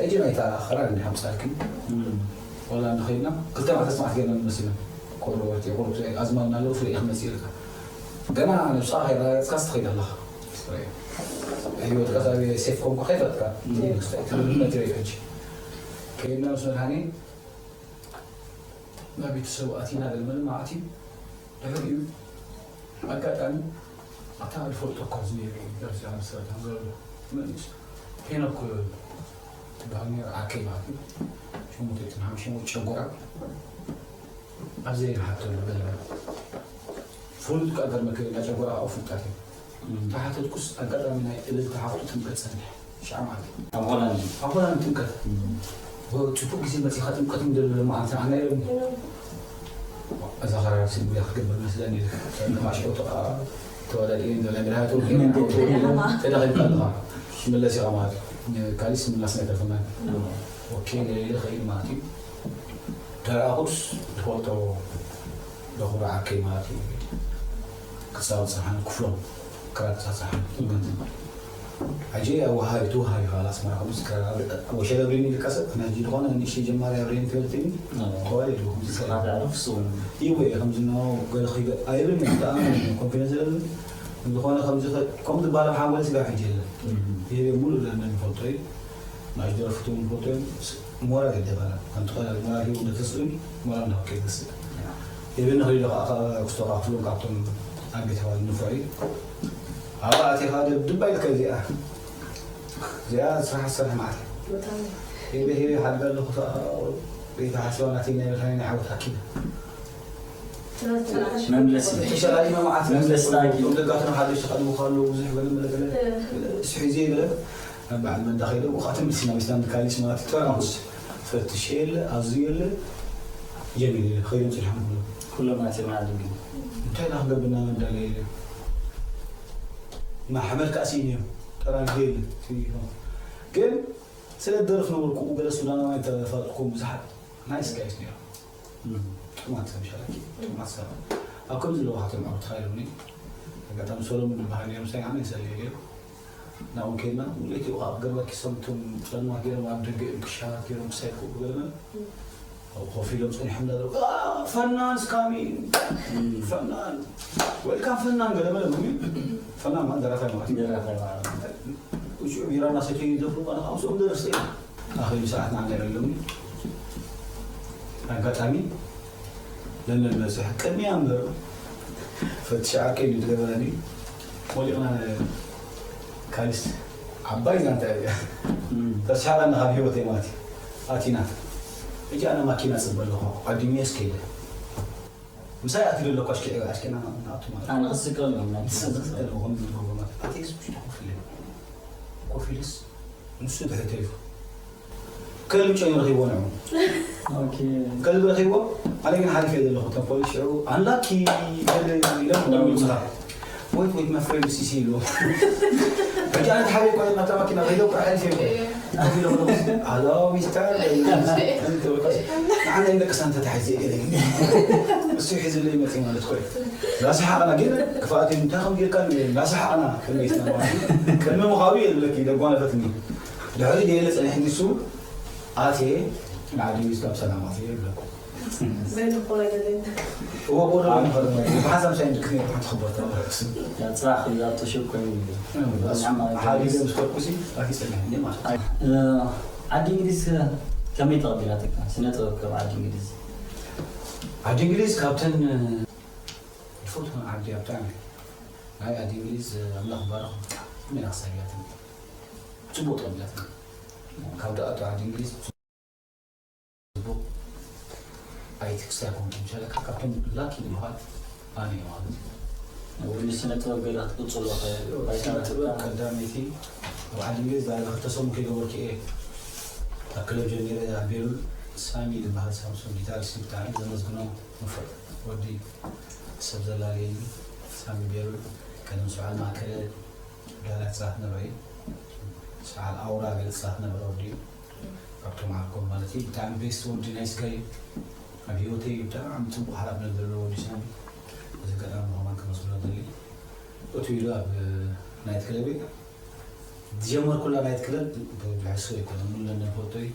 ሕጂ ናይታ ኸራር እንዲ ሓምጻልክን፣ ሆላንድ ኸይድና ክልተ መዓልቲ ስማዕት ገይርና ንመስልና። ቁሩብ ወርቲ፣ ቁሩብ ኣዝማድና ኣለዉ፣ ፍረ ኢኻ መጽእ ኢልካ። ገና ነብስኻ ከይረጋገጽካስ ትኸይድ ኣለኻ። ህይወትካ ሳብ ሴፍ ኮንኩ ከይፈለጥካ ትብል እምነት እዩ ሕጂ። ከይድና ምስ መድሃኔ ናብ ቤተሰቡ ኣቲና፣ ገለ መለ ኣትዩ፣ ድሕሪኡ ኣጋጣሚ ኣታ ዝፈልጦ እኳ ዝነይሩ እዩ፣ ደርሲ ኣምስተርዳም ዘሎ መንእስ ሄኖክ ዝበሃል ነይሩ፣ ዓርከይ ማለት እዩ። ሸሞንተ ዘጠና ሓሙሽተ ጨጎራ ኣብ ዘይረሃብተሉ ገለ ፍሉጥ እኳ ገርመከ፣ እንዳ ጨጎራ ኣብኡ ፍሉጣት እዮም። ተሓተትኩስ ኣጋጣሚ ናይ እልልታ ሃፍቱ ጥምቀት ጸኒሐ። ሽዓ መዓልቲ። ኣብ ሆላንድ። ኣብ ሆላንድ ጥምቀት። ጽቡቅ ግዜ መጺኻ ጥምቀት እንደሎ መዓልቲ ኣና ኢሎምኒ። እዛ ኸራር ስድሚያ ክትገብር መስለኒ ኢለ። ማሽቆ ተወዳዲኤ እንዶ ናይ መድሃኒት ወልቂ ተዳኺምካ ኣለኻ። ትምለስ ኢኻ ማለት እዩ። ካሊስ ምላስ ናይ ተርፍና። ኦኬ፣ ገለ ኢለ ኸይድ ማለት እዩ። ተረኣኹስ ትፈልጦ ዶ ክብሪ ዓርከይ ማለት እዩ። ክጻወት ዝጸንሓኒ ክፍሎም ክራር ክጻወት ዝጸንሓኒ። ሕጂ ኣብ ወሃቢ፣ እቲ ወሃቢ ኸኣ ኣስመራ ከምዚ ክራር ኣብ ወሸለ ኣብሪኒ ኢልካ ሰብ፣ ኣነ ሕጂ ዝኾነ ንእሽተይ ጀማሪ ኣብሪኒ ትብል ትብልኒ፣ ኣዎ። ከዋሊ ኣለኹ ከምዚ ሰብ። ስብሓት ኣዕሩኽ ስውን። ይወ ከምዚ ኖ ገለ ኸይበ-፣ ኣይብልን፣ ብጣዕሚ ኮንፊደንስ የለን። ዝኾነ ከምዚ ኸ-፣ ከምዚ ዝበሃል ኣብ ሓንጎለይ ስጋብ ሕጂ የለን። እም። ይሄ ሙሉእ ለንደን ይፈልጦ እዩ። ናሽዶ ፍቱን ፍቱን ሞራል ይደባና። ከምቲ ቆልዓ ሞራል ሂቡ እንተተስእሉ፣ ሞራል እንዳወቀ ይተስእ። ኢብን ንኽሪዶ ከዓ ካብ ክስቶ ካብ ኩሎም ካብቶም ኣብ ቤት ኣሕዋት ንፉዕ እዩ። ኣብኣ ኣቲኻ ደብድባ ኢልካ እዚኣ። እዚኣ ስራሕ ዝሰርሕ መዓት። ሂበ ሂበ ሓድጋ ኣለኹ፣ እታ ቤት ሓሲባ ናተይ ናይ መድሃኒት ናይ ዓወት ኣኪለ። መምለሲ። ተሸላሊመ መዓት መምለሲ ታንኪ። እቶም ደጋትና ሓደሽቲ ቀድሞ ካሉ ብዙሕ ገለ መለ ገለ ስሒዘ ገለ ናብ በዓል መንዳ ከይደ፣ ብኡ ከዓ ተመልሲና፣ ምስናን ካሊስ ማለት እዩ። ተራኹስ ፈትሽ የለ፣ ኣዝዩ የለ፣ ጀሚሉ የለ፣ ከይዶም ጸኒሖም ኩሎም። ኩሎም ኣትዮም ዓዲ ግን። እንታይ ኢና ክንገብር ኢና መንዳ ገለ የለ። ማ ሓመድ ከዓ ስኢኑ እዮም። ጠራጊ የለ፣ ስኢኑ እዮም። ግን ስለ ደርፍ ነበርኩ፣ ገለ ሱዳናውያን ተፋልጥኩም ብዙሓት ናይስ ጋይስ ነይሮም። እም። ጥዑማት ሰብ ሻላኪ፣ ጥዑማት ሰባት። ኣብ ከምዚ ለዋሃቶም ዓውትኻ ኢሎምኒ። ኣጋጣሚ ሰሎሙን ዝበሃል ነይሮም፣ ሳይ ኣነ ይሰልየ ነይሩ። ናብኡ ከይድና፣ ሙሉእ እቲ ውቓ ገርባ ኪሶም እቶም ጸልማት ገይሮም ኣብ ደገ እዮም ክሻት ገይሮም ክሳይኩ ገለመለ። ኣብኡ ኮፍ ኢሎም ጸኒሖም እንዳበሉ፣ "አ፣ ፈናን is coming! እም። ፈናን! Welcome ፈናን!" ገለመለ። ፈናን ማለት ደራፋይ ማለት እዩ። ደራፋይ ማለት እዩ። እሱ ቢራ እናሰተዩ ይዘፍኑ፣ ኣነ ካብኡ ስኦም ደረስቲ እዮም። ኣኺሉ ሰዓት ንዓና ኢሎምኒ። ኣጋጣሚ ለንደን በጺሐ። ቅድሚያ እምበር፣ ፈትሽ ዓርከይ እዩ ዝገበረኒ። ሞሊቕና ካሊስ ዓባይ ዛንታ እያ። እም። ተስሓቐና ካብ ህይወተይ ማለት እዩ። ኣቲና። ሕጂ ኣነ ማኪና ጽበ ኣለኹ። ጓደኛዬ እስከ ኢለ። ምሳይ ኣትዩ ዘሎ እኮ ኣሽኪ-፣ ኣሽኪዕና ንኣቱ ማለት እዩ። ኣነ ክስቀል እዮም፣ ናይ ንስኻ ክስቀል። ዝስቀል ከምዚ ዝገብሮ ማለት እዩ። ኣትዩ ውሽጢ ኮፍ ኢለ። ኮፍ ኢለስ ንሱ ድሕሪ ተሪፉ። ከልቢ ጨዩ ረኺብዎ ንዑ። ኦኬ። ከልቢ ረኺብዎ፣ ኣነ ግን ሓሊፈ ዘለኹ። እቶም ፖሊስ ሽዑ፣ "ኣንላኪ" ገለ ኢሎም እንዳመጹኻ። "Wait, wait, my friend is here" ኢልዎ። ሕጂ ኣነ ተሓቢኤ እኮ ናብታ ማኪና ከይደ እኮ ሓሊፈ እኮ። ኮፍ ኢለ ከለኹ፣ "ሃሎ ሚስተር" ንዓና ንደቅሳ እንተተሓይዘ ገለ ግን እሱ ሒዙለይ መጺኡ ማለት እኮ እዩ። እንዳሰሓቕና ግን ክፍኣት እዩ፣ እንታይ ከም ጌርካ ንብል፣ እንዳሰሓቕና ክንመይስና ማለት እዩ። ቅድሚ ምዃኑ የብለኪ፣ ደጓነፈትኒ። ድሕሪ ገለ ጸኒሕኒ እሱ ኣትየ ንዓዲ እንግሊዝ ካብ ሰላም ኣትየ ይብለኩም። በይኑ እኮ ኣይደለይን። እዎ፣ እዎ፣ ደሎ ይኸዱ ማለት እዩ። ብሓንሳብ ምሳይ እንድክት ነይሩ ሓንቲ ክቦት ኣለኩስ። ያ፣ ጽባሕ ክልል ኣቶ ሸኮ እዩ። እም፣ ብጣዕሚ ሓዲገ ምስ ከድኩሲ ኣትየ ጸኒሕኒ ማለት እዩ። እ፣ ዓዲ እንግሊዝ ከመይ ተቐቢላትካ? ስነ ጥበብ ካብ ዓዲ እንግሊዝ? ዓዲ እንግሊዝ ካብተን ዝፈትወን ዓዲ እያ ብጣዕሚ። ናይ ዓዲ እንግሊዝ ኣምላኽ ባርኽ ብጣዕሚ ኢና ክሳብ እያትን ጽቡቕ ተቐቢላትና። ካብ ደኣቱ ዓዲ እንግሊዝ ጽቡቕ ኣይትክስታይ ኮንኩም ሸለካ ካብቶም ላኪ ዝበሃል ኣነ እየ ማለት እዩ። ወዲ ስነ ጥበብ ገለ ክትቅጽሎ ኸ-፣ ባይታ ስነ ጥበብ ቀዳመይቲ ኣብ ዓዲ እንግሊዝ ዳርጋ ክልተ ሰሙን ከይገበርኩ እየ። ኣብ ክለብ ጀሚረ ኣብ ቤሩል ሳሚ ዝበሃል ሳምሶን ጊታሪስት ብጣዕሚ ዘመስግኖ ንፉዕ ወዲ ሰብ ዘላለየኒ ሳሚ ቤሩል ቀደም ሰዓል ማእከለ ዳላት ጽናት ነበረ እዩ። ሰዓል ኣውራ ገለ ጽናት ነበረ ወዲ እዩ። ካብቶም ዓርኮም ማለት እዩ። ብጣዕሚ ቤስት ወዲ ናይ ስጋይ ኣብ ህይወተይ ብጣዕሚ ጽቡቕ ሓላፍነት ዘለዎ ወዲ ሳሚ። በዚ ኣጋጣሚ ከማን ከመስግኖ ደሊ። እቱ ኢሉ ኣብ ናይት ክለብ እዩ። ዝጀመርኩላ ናይት ክለብ ብሕሱ ኣይኮነ፣ ሙሉ ለንደን ፎቶ እዩ።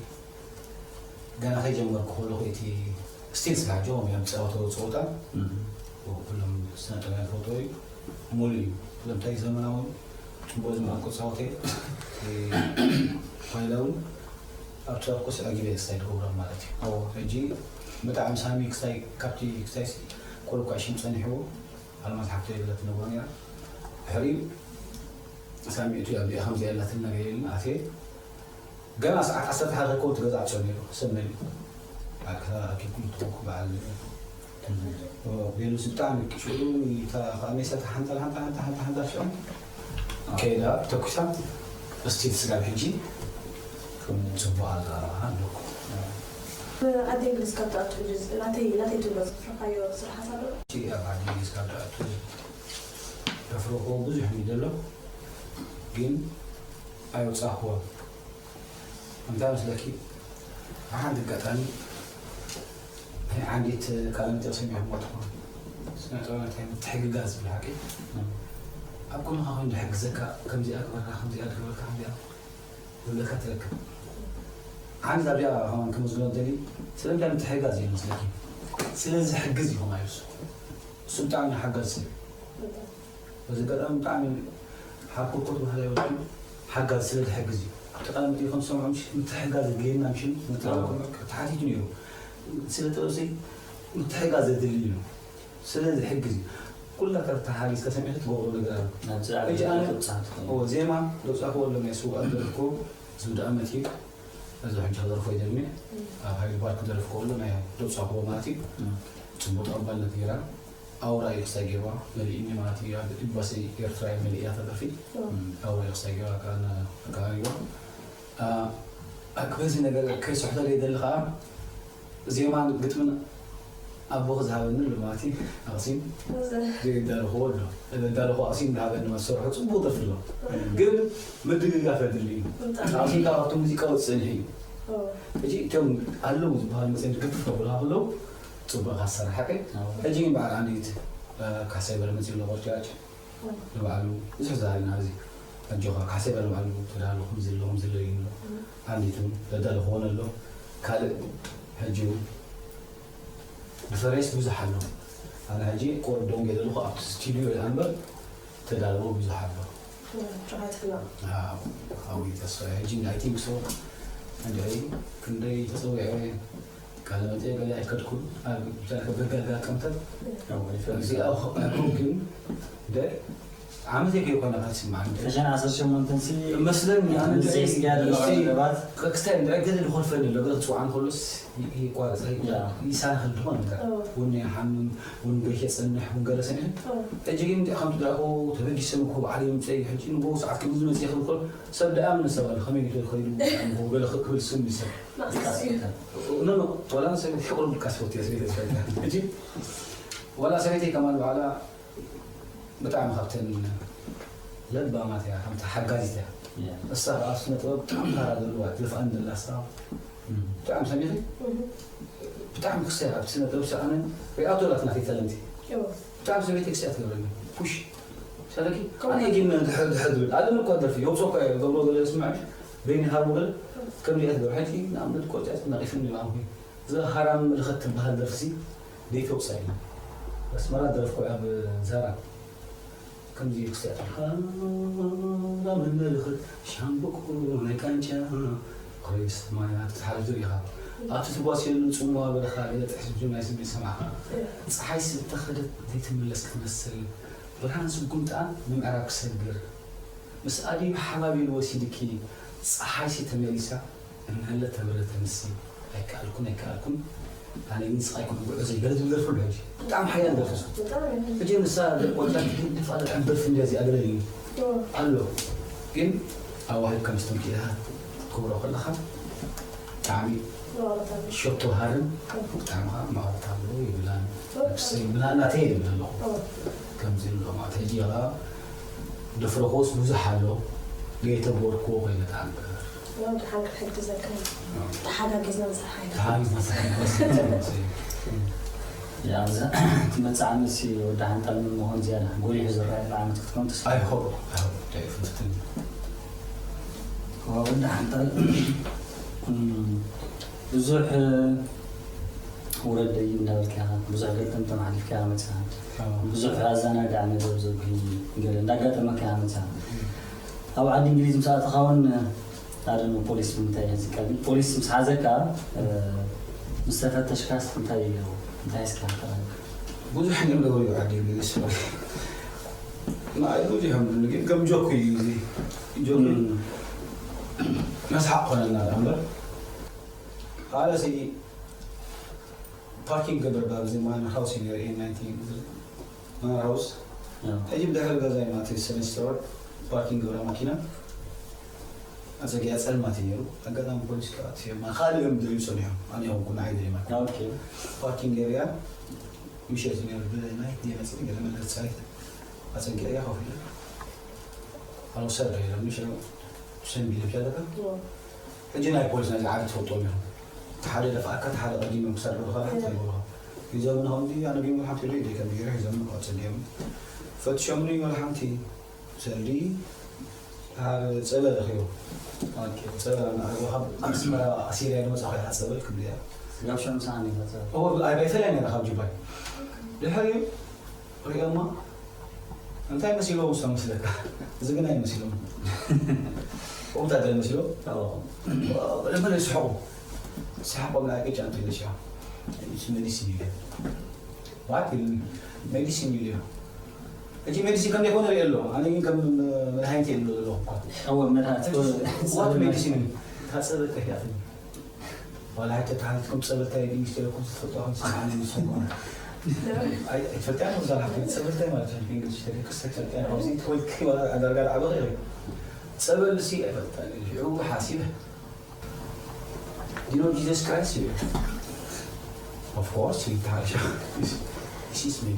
ገና ከይጀመርኩ ከለኹ እቲ ስቲል ስለ ሕጂ እዮም ዝፃወተው ፀወታ ኩሎም ስነ ጥበብ ፎቶ እዩ፣ ሙሉ እዩ። ኩሎም እንታይ ዘመናዊ ፅቡቅ ዝመልኩ ፃወተ ፋይላ እውን ኣብቲ ኩስ ኣጊበ ክሳይ ድገብሮም ማለት እዩ። ሕጂ ብጣዕሚ ሳሚ ክሳይ ካብቲ ክሳይ ቁሩብ ኳሽም ፀኒሕዎ ኣልማዝ ሓፍቶ የብለት ነቦ ነራ ድሕሪኡ ሳሚ እቱ ኣብ ከምዚ ያላትን ነገር የለን ኣትየ ገና ሰዓት ዓሰርተ ሓደ ከይከውን ትገዛ ዓፅዮ ነይሩ ሰብ መሊኡ ኣካ ኣኪኩም ትኾንኩ በዓል ቤሉስ ብጣዕሚ ሽዑ ሜሳ ተሓንጠል ሓንጠል ሓንጠል ሓንጠል ሓንጠል ሽዑ ከይዳ ተኩሳ እስቲል ስጋብ ሕጂ ጽቡቅ ኣላ ኣለኩ። ዓዲ እንግሊዝ ካብ ትኣቱ ናተይ ናተይ ትብሎ ዘፍረኻዮ ስራሓት ኣሎ? እቲ ኣብ ዓዲ እንግሊዝ ካብ ትኣቱ ዘፍረኽዎ ብዙሕ እዩ ዘሎ ግን ኣየውጻእኽዎን። እንታይ መስለኪ ብሓንቲ ኣጋጣሚ ናይ ዓንዲት ቃለ መጠይቕ ሰሚዕኩማ ትኾኑ ስነ ጥበብ እንታይ ምትሕግጋዝ ዝብል ሓቂ ኣብ ጎንኻ ኮይኑ ዝሕግዘካ ከምዚኣ ግበርካ ከምዚኣ ዝገበርካ ከምዚኣ ዝብለካ ትረክብ። ዓንዲት ኣብዚኣ ከማን ክምዝግኖ ደሊ ስለምንታይ ምትሕግጋዝ እዩ መስለኪ ስለ ዝሕግዝ እዩ ከማን እዩ እሱ። እሱ ብጣዕሚ ሓጋዚ ሰብ እዩ። በዚ ኣጋጣሚ ብጣዕሚ ሓኩርኩር ባህላ ይወዱ ሓጋዚ ስለ ዝሕግዝ እዩ። ኣብቲ ቃለ መጠይቕ ከም ዝሰምዖ ምሽ ምትሕጋዝ የድልየና ምሽ ንጥበብ ተሓቲቱ ነይሩ። ስለ ጥበብ ምትሕጋዝ ዘድሊ እዩ ስለ ዝሕግዝ እዩ። ኩላካ ተሓጊዝካ ሰሚዕካ ትገብሮ ነገር ኣሎ። ሕጂ ኣነ ዜማ ዘውፃእክዎ ኣሎ ናይ ስውኣት ደረፍክዎ ዝውድኣ መት እዩ። እዚ ሕጂ ክደርፎ ይደልኒ ኣብ ሃይል ባርክ ክደርፍ ከሎ ናይ ዘውፃእክዎ ማለት እዩ። ፅቡቅ ተቐባልነት ገይራ ኣውራ እዩ ክሳይ ገይርዋ መሊእኒ ማለት እዩ ኣብ ኤምባሲ ኤርትራ እየ መሊእያ ተደርፊ ኣውራ እዩ ክሳይ ገይርዋ ከዓ ኣከባቢዋ ክበዚ ነገር ከይስሕቶ ዘይደሊ ከዓ ዜማን ግጥምን ኣቦ ክዝሃበኒ ኣሎ ማለት እዩ ኣቕሲም ዘይዳለኽዎ ኣሎ ዘዳለኹ ኣቕሲም ዝሃበኒ ማለት ሰርሖ ፅቡቅ ደርፊ ኣሎ ግን ምድግጋፍ ኣድሊ እዩ ኣቕሲም ካብ ኣብቲ ሙዚቃ ወፅእ ፅንሒ እዩ ሕጂ እቶም ኣለዉ ዝበሃሉ መፅኦም ዝግድፍ ከብሉካ ከለዉ ፅቡቅ ኢካ ትሰርሕ ሓቀይ ሕጂ ግን በዓል ዓንዲት ካሕሳይ በርመፂ ኣሎ ቆርጫጭ ንባዕሉ ብዙሕ ዝሃበና እዚ ኣጆኻ ካሕሳይ በርባዕሉ ተዳሎ ከምዚ ኣሎ ከምዚ ኣሎ እዩ ኣሎ ዓንዲት እውን ዘዳሎ ክኾን ኣሎ ካልእ ሕጂ እውን ብፈሬስ ብዙሕ ኣሎ ኣነ ሕጂ ቆርዶም ገለልኹ ኣብቲ ስቱድዮ እያ እምበር ተዳለዎ ብዙሕ ኣሎ ጭዋትላ ኣዊ ተስፋ ሕጂ ናይ ቲንክ ሶ እንድዒ ክንደይ ተፀዊዐ ቃለ መጠየቅ ገለ ኣይከድኩን ኣብ ብዛዕባ በጋጋ ቀምተት እዚኣ ግን ደ ዓመት የከ ይኮነ ካትስማዕ ፈሸን ዓሰርተ ሸሞንተን ሲ መስለኒ ኣነ ዘይ ስጋድ ሰባት ክስታይ እንድዒ ገለ ዝኮልፈኒ ኣሎ ገለ ክፅውዓን ከሎስ ይቋረፅ ይሳንኸል ዝኾነ ነገር እውን ይሓምም እውን ገሽ የፀንሕ እውን ገለ ሰኒሐ ሕጂ ግን ከምቲ ዳኮ ተበጊሰ ምኮ በዓል የምፀ ሕጂ ንጎ ሰዓት ክብል ዝመፅእ ይኽእል ሰብ ደኣ ምን ሰብ ኣሎ ከመይ ይኽእል ከይዱ ገለ ክብል ስም ይሰብ ኖ ኖ ወላ ሰበይቲ ሕቁር ብልካ ስፖርት እያ ሰበይቲ ትፈልጥ ሕጂ ወላ ሰበይቲ ከማን በዓላ ብጣዕሚ ካብተን ለባማት እያ ከምቲ ሓጋዚት እያ እሳ ከዓ ኣብ ስነ ጥበብ ብጣዕሚ ታራ ዘለዋ ትልፍኣን ዘላ እሳ ብጣዕሚ ሰሚኺ ብጣዕሚ ክሰ ኣብ ስነ ጥበብ ሰኣነ ሪኣቶ ላት ናተይ ታለንቲ ብጣዕሚ ሰበይቲ ክስያ ትገብረኒ ፑሽ ሰለኪ ኣነ ግን ድሕር ድሕር ዝብል ኣለኒ እኳ ደርፊ የውፅኦ እኳ እየ ገብሮ ገለ ስምዕ በይኒ ሃርቡ ገለ ከም ሪኣ ትገብር ሕጂ ንኣብነት ቆጫ ነቂፍኒ ንባንኩ እዛ ሃራም ምልኸት ትበሃል ደርፍሲ ደይተውፅኣ እዩ ኣስመራ ደረፍኩ ኣብ ዛራ ከምዚ ክስያ ሃራም ምልኸት ሻምብቆ ናይ ቃንጫ ኮይስ ማያት ክትሓርዱ ኢኻ ኣብቲ ትጓስየሉ ጽምዋ በረኻ ገለ ጥሕሲ ናይ ስምዒት ሰማዕካ ጸሓይ ዝተኸደት ዘይትምለስ ክትመስል ብርሃን ስጉምጣ ንምዕራብ ክሰግር ምስ ኣድዩ ሓባቢሉ ወሲድኪ ጸሓይሲ ተመሊሳ እናለ ተብረ ተንሲ ኣይከኣልኩን ኣይከኣልኩን ኣነ ግን ስቓይ ክጉዕዞ ይገለ ዝብል ደርፊ ኣሎ ሕጂ ብጣዕሚ ሓያል ደርፊ እሱ ሕጂ ንሳ ቆልጫ ትድፋ ደርፊ እንዲ እዚኣ ገለ እዩ ኣሎ ግን ኣዋሂድ ከም ስተምኪኢኻ ክትክብሮ ከለኻ ብጣዕሚ ሸቶ ሃርን ብጣዕሚ ከዓ ማዕወት ኣሎ ይብላን ብናናተይ ይብል ኣለኹ ከምዚ ኣሎ ማለት ሕጂ ከዓ ደፍረኾስ ብዙሕ ኣሎ ዘይተግበርክዎ ኮይነ ተኣምር ወዲ ሓንካ ሕግዘካ ተሓጋጊዝና ንሰርሓ ኢና ተሓጋጊዝና ንሰርሓ ኢና ትመፅእ ዓመት ወዲ ሓንጣል ምንሆን ዝያዳ ጎሊሑ ዝረኣየላ ዓመት ክትከውን ተስፋ ኣይሆ ፍትፍትን ወዲ ሓንጣል ብዙሕ ውረደይ እንዳበልካ ብዙሕ ገጠምጠም ሓሊፍካ መፅኻ ብዙሕ ኣዘናጋዕ ነገር ዘጉሂ ገለ እንዳጋጠመካ መፅኻ ኣብ ዓዲ እንግሊዝ ምስ ኣተኻ እውን ኣደነ ፖሊስ ብምንታይ ይሕዝካ ግን ፖሊስ ምስ ሓዘካ ምስ ተፈተሽካስ እንታይ እንታይ እስካ ብዙሕ ነገር ነበሩ ዓዲ እንግሊዝ ንዓይ ብዙሕ ይብሉኒ ግን ከም ጆክ እዩ እዚ ጆክ መስሓቅ ኮነና እምበር ኣነ ሲ ፓርኪንግ ገበር ባብ እዚ ማነር ሃውስ እዩ ነይሩ ኤን ናይንቲ ማነር ሃውስ ሕጂ ብድሕሪ ገዛይ ማለት እዩ ሰቨን ስቶር ፓርኪንግ ገብራ ማኪና ኣፀጊያ ፀልማት እዩ ነይሩ ኣጋጣሚ ፖሊስ ከዓ ትዮ ካልእ እዮም ደልዩ ፀኒሖም ኣነ ይኹንኩ ንዓይ ደልዩ ፓርኪንግ ኤርያ ምሸት ነይሩ ብናይ የመፅእ ገለ መለስ ፀሪት ኣፀጊዐያ ኮፍ ኢለ ኣልወሰድ ዶ ኢሎም ምሽ ሰንቢለ ብያለካ ሕጂ ናይ ፖሊስ ናይዚ ዓዲ ትፈልጦም እዮም እቲ ሓደ ደፍኣካ እቲ ሓደ ቀዲሞም ክሳድ በልኻ ዳ ትፈልጥዎ ሂዞምና ከምዚ ኣነ ቢሞ ሓንቲ ኢሉ ኢደይ ከም ገይረ ሂዞምና ኣፀጊዖም ፈትሾምኒ ወላ ሓንቲ ሰልዲ ኣብ ጸበል ረኺቦም ጸበል ኣናቕረብኻ ኣስመራ ኣሲርያ ዝመጻ ኮይና ጸበል ክብልያ ስጋብ ሸምሳ ኣኒኻ ጸበል ኣይባይተልያ ነይራ ካብ ጁባይ ድሕሪኡ ሪኦማ እንታይ መሲሎም ውስቶም መስለካ እዚ ግን ኣይመሲሎም ወታደር መሲሎም ለመለ ይስሕቁ ሰሓቆም ናይ ቅጫ እንተይለሻ መሊስ እዩ ባት ኢሉኒ ሜዲሲን ኢሉ እቲ ሜዲሲን ከም ዘይኮነ ሪኦ ኣሎ ኣነ ግን ከም መድሃኒት የሎ ዘለኹ እኳ እወ መድሃኒት what medicine እዩ ታፀበ ተሕያፍኒ ዋላ ሕተ ተሓቲትኩም ፀበልታ የድንሽ ተለኩም ትፈልጡ ከም ስማዓኒ ንስኩም ኣይትፈልጥያ ነው ዛላ ግን ፀበልታይ ማለት ነው እንግሊዝ ተደቅስ ተፈልጥያ ኣብዚ ተወልኪ ዋላ ዳርጋ ዓበቂ ጸበል ሲ ኣይፈልጣ ሽዑ ሓሲበ You know Jesus Christ here? Of course, he has. This is me.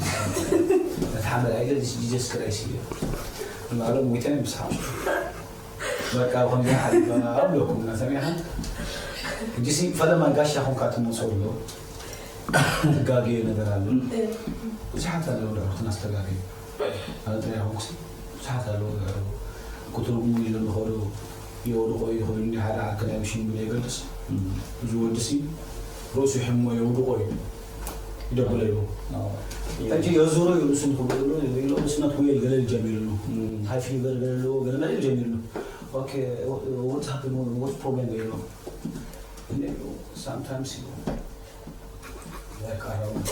That hammer, I Jesus Christ here. I'm not a mutant, I'm sorry. በቃ ከምዚ ሓሊፋ ኣብለኩም እና ሰሚዕኻ እንጂ ፈለማ ጋሻ ኮንካ ትመፅኡ ኣሎ ትጋገየ ነገር ኣሎ ብዙሓት ኣለዉ ደረፍትና ዝተጋገዩ ኣነ ጥራይ ይኹንኩስ ብዙሓት ኣለዉ ዝዕረቡ ክትርጉሙ ኢሎም ዝኸዱ የውድቆ እዩ ዝኽብልኒ ሓደ ዓርከይ ናይ ምሽን ብለይ ይገልጽ እዚ ወዲ ሲ ርእሱ ይሕሞ የውድቆ እዩ ይደብለ እዩ ሕጂ የዙሮ እዩ ርእሱ ንክብሉ ኢሎ ርእሱ ነትወየል ገለል ጀሚርሉ ሃይ ፊቨር ገለልዎ ገለመለል ጀሚርሉ ኦኬ ወት ሃፕን ወት ፕሮብለም ገይርሎ sometimes you Like around,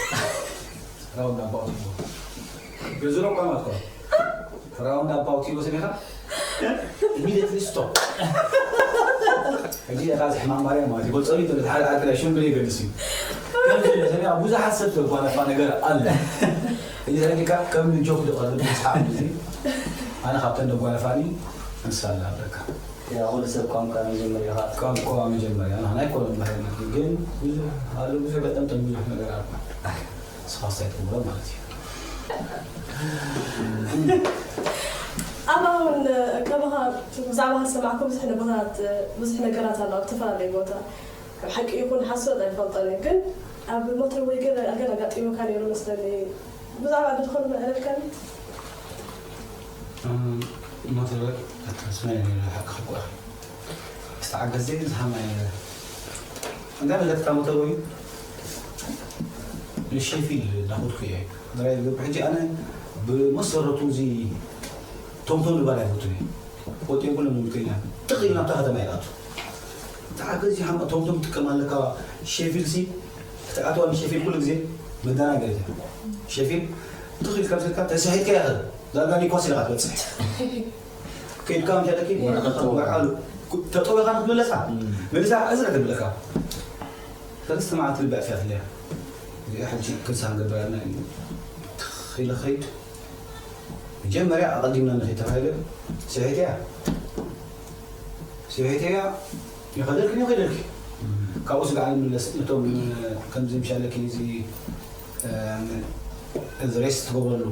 round about you. ገዝሮ እኳ ማለት ነው። Round about you ስሚኻ immediately stop. ሕጂ እታ እዚ ሕማም ማርያም ማለት ይገልጸሉ ይደለ ሓደ ኣድራ ሽምብል ይገልጽ እዩ። ከምዚ ሰሚኻ ብዙሓት ሰብ ተጓነፋ ነገር ኣለ። እዚ ሰሚካ ከም ጆክ ዝቐልብ መስሓቅ እዚ ኣነ ካብተን ደጓነፋኒ ንሳ ኣላ ኣለካ። ያው ሁሉ ሰብ ቋንቋ መጀመሪያ ቋንቋ መጀመሪያ ናይ ኮሎን ባህልና ግን ብዙ አሉ ብዙ በጣም ብዙ ነገር አሉ ስፋስታይ ትምሮ ማለት እዩ ኣባውን ከማኻ ብዛዕባ ዝሰማዕኩ ብዙሕ ቦታት ብዙሕ ነገራት ኣሎ ኣብ ዝተፈላለዩ ቦታ ሓቂ ይኹን ሓሶት ኣይፈልጠን ግን ኣብ ሞተር ወይ ገለ ኣገር ኣጋጢሙካ ነይሩ መስለኒ ብዛዕባ ድኾን መዕለልካኒ ሞተር ወይ ኣታስናይ ሓቂ ክቋ ዝተዓገዘ ዝሃማይ እንታይ መለክታ ሞተር ወይ ንሸፊል እናኸድኩ እየ ድራይ ዝገብር ሕጂ ኣነ ብመሰረቱ እዚ ቶምቶም ዝበሃል ኣይፈቱን እየ ወጢኦ ኩሎም ዝምልከ ኢና ትኽ ኢልና ኣብታ ከተማ ይኣቱ ተዓገዚ ሓማ ቶምቶም ትጥቀም ኣለካ ሸፊል ሲ ክትኣትዋ ንሸፊል ኩሉ ግዜ መደናገሪት እያ ሸፊል ትኽ ኢልካ ብዘካ ተስሒትካ ይኽእል ዳርጋ ኒኳስ ኢኻ ትበፅሕ ከይድካ እንታይ ደቂ ወረቐት ተወርዓሉ ተጠወኻ ክትምለሳ መልሳ ዕዝረ ትብለካ ሰለስተ መዓልቲ ልብዕ ፊያ ትለያ እዚኣ ሕጂ ክንሳ ንገብር ኣለና እዩ ትኺለ ኸይድ መጀመርያ ኣቐዲምና ንኸይድ ተባሂለ ስሒተያ ስሒተያ ይኸደልክን ይኸደልክ ካብኡ ስጋዕ ንምለስ ነቶም ከምዚ ምሻለኪ እዚ እዚ ሬስት ትገብረሉ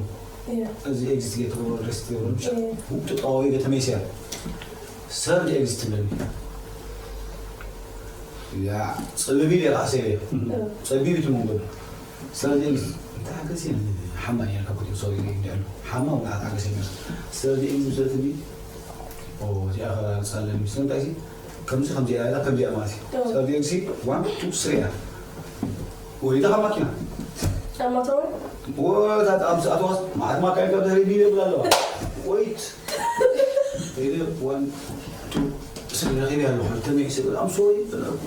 እዚ ኤግዚት ገይትገብረሉ ሬስት ትገብረሉ ብቻ ውቅቱ ጠዋዊ ገተመይስያ ሰርድ ኤግዚት ትብለኒ ያ ፀቢብ ኢለ ራእሰ ኢለ ፀቢብ እቲ መንገዱ ሰርድ ኤግዚት እንታይ ሓገዝ ሓማ እያ ካብ ክልተ ሰው ይገኝ ያሉ ሓማ ወላ ሓገዝ እያ ሰርድ ኤግዚት ብሰትኒ እዚኣ ከላልፃለ ሚስለ እንታይ ከምዚ ከምዚ እያ ከምዚ እያ ማለት እዩ። ሰርዲንሲ ዋን ቱ ስሪ እያ። ወሪዳ ካብ ማኪና ጫማ ተወ ወታት ኣብ ዝኣተዋስ ማዓት ማካይን ካብ ድሕሪ ቢለ ብላ ኣለዋ። ወይት ኢለ ዋን ቱ ስሪ ረኺበ ኣለኹ። ተመይስ ብል ኣም ሶሪ ብለኩ።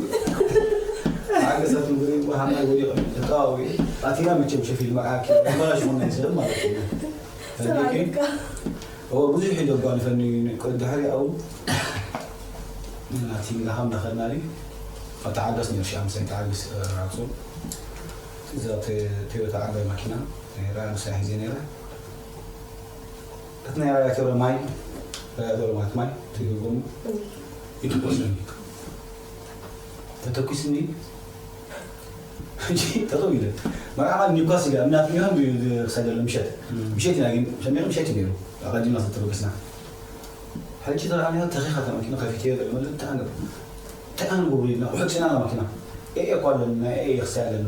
ሓገዛት ምግሪ ወሃና ወዲቐ ተቃዊ ኣቲና መቸም ሸፊል መርዓኪ በላሽ ሆነ ይስብ ማለት እዩ። ስራልካ ብዙሕ ኢለ ጓልፈኒ ድሕሪ ኣው ናቲ ኢላኻ እንዳኸድና ድዩ? ኣተዓገስ ነይሩ፣ ሺ ኣምሳይ ተዓገስ ራሱ። እዛ ተ- ቶዮታ ዓባይ ማኪና ነይራ፣ ምሳይ ሒዘ ነይረ። እቲ ናይ ራያቶረ ማይ፣ ራያቶረ ማለት ማይ ትግብም ይትኮስኒ ተተኩስኒ ሕጂ ጠጠው ኢለ መርዓኻ ኒኳስ ኢለ እምናት ሚሆን ክሳይ ዘሎ ምሸት ምሸት ኢና ግን ሰሚዑ ምሸት እዩ ነይሩ። ኣቐዲምና ዝተተበገስና ሕጂ ተረኣኒያ ተኺኻ ተመኪና ከፊትዮ ገለ መለ እንታይ ኣንገብር እንታይ ኣንገብር ኢልና ውሕድ ጭና መኪና ኤ እኳ ኣለና ኤ ክሳይ ኣለና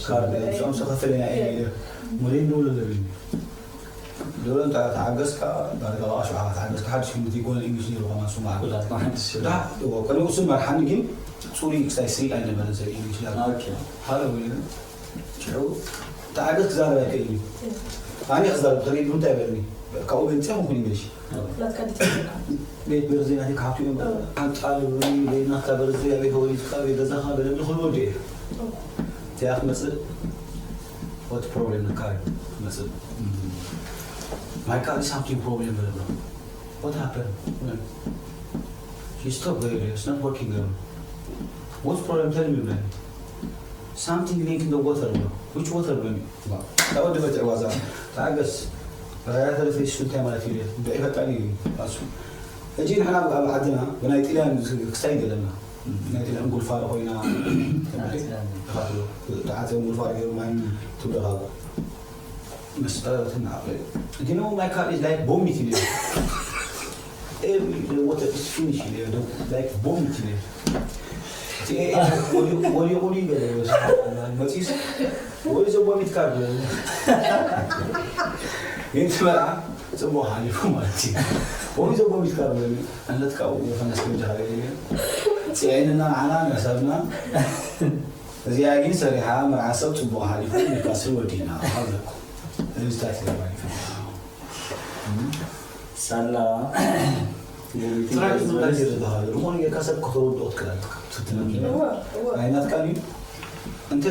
ካርድ ሰምሶ ከፈለና ኤ ኢለ ሙሪን ንብሎ ዘብልኒ ዶሎ እንተ ተዓገስካ ዳርጋ ኣሽውዓኻ ተዓገስካ ሓድሽ ፊልም ዘይኮነ ኢንግሊሽ ነይሩ ከማን ሱማ ኩላትና ሓድሽ ዳ ወቀኒ ውሱን መርሓኒ ግን ጽሩይ ክሳይ ስሪ ኣይነበረን ሰብ ኢንግሊሽ ዳ ኦኬ ሃሎ ወይነ ሽዑ ተዓገስ ክዛረብ ኣይክእል እዩ ኣነ ክዛረብ ተሪድ እንታይ በልኒ ካብኡ ገንጸ ምኩን ኢንግሊሽ ናትካ ዲተካ ቤት በርዜ ናተይ ክሓቱ እዮም ሓንጣል በይናካ በርዜ ኣበይ ተወሊድካ ኣበይ ገዛኻ ገለ ዝኽሉ ወዲ እየ እቲኣ ክትመፅእ ወቲ ፕሮብሌም ንካ እዩ ክትመፅእ ማይካ እዚ ሳምቲንግ ፕሮብሌም በለሎ What happened? When? She stopped there. It's not working. What's problem? Tell me, man. Something leak in the water, bro. Which water, bro? ተወደበት ዕዋዛ ተዓገስ ራያ ተለፈ ሽንታይ ማለት እዩ ብዒ ፈጣን እዩ ኣሱ ሕጂ ንሕና ኣብ ዓድና ብናይ ጥልያን ክሳይ ዘለና ናይ ጥልያን ጉልፋ ኮይና ተዓፀ ጉልፋ ገይሩ ማይ ትብለኻ መስጠትና ግን ማይ ካልእ ላይ ቦሚት እዩ Every the water is finished. You know, like bomb to me. ወዲቁ ይገለ መፂስ ወይ ዘቦ ሚትካር ግን ትበልዓ ፅቡቅ ሓሊፉ ማለት እዩ ወይ ዘቦ ሚትካር ኣለትካ ፈነስ ጃ ፅዒንና ንዓና ነሰብና እዚኣ ግን ሰሪሓ መርዓ ሰብ ፅቡቅ ሓሊፉ ኒውካስል ወዲና ኣለኩ እዚታት ይገባል ሳላ ጥራይ ዝብላ ይርዳሃሉ ዝኾነ ጌርካ ሰብ ከተወድኦ ትክእል ኣለካ ትፍትና ኣይናትካ ድዩ እንተ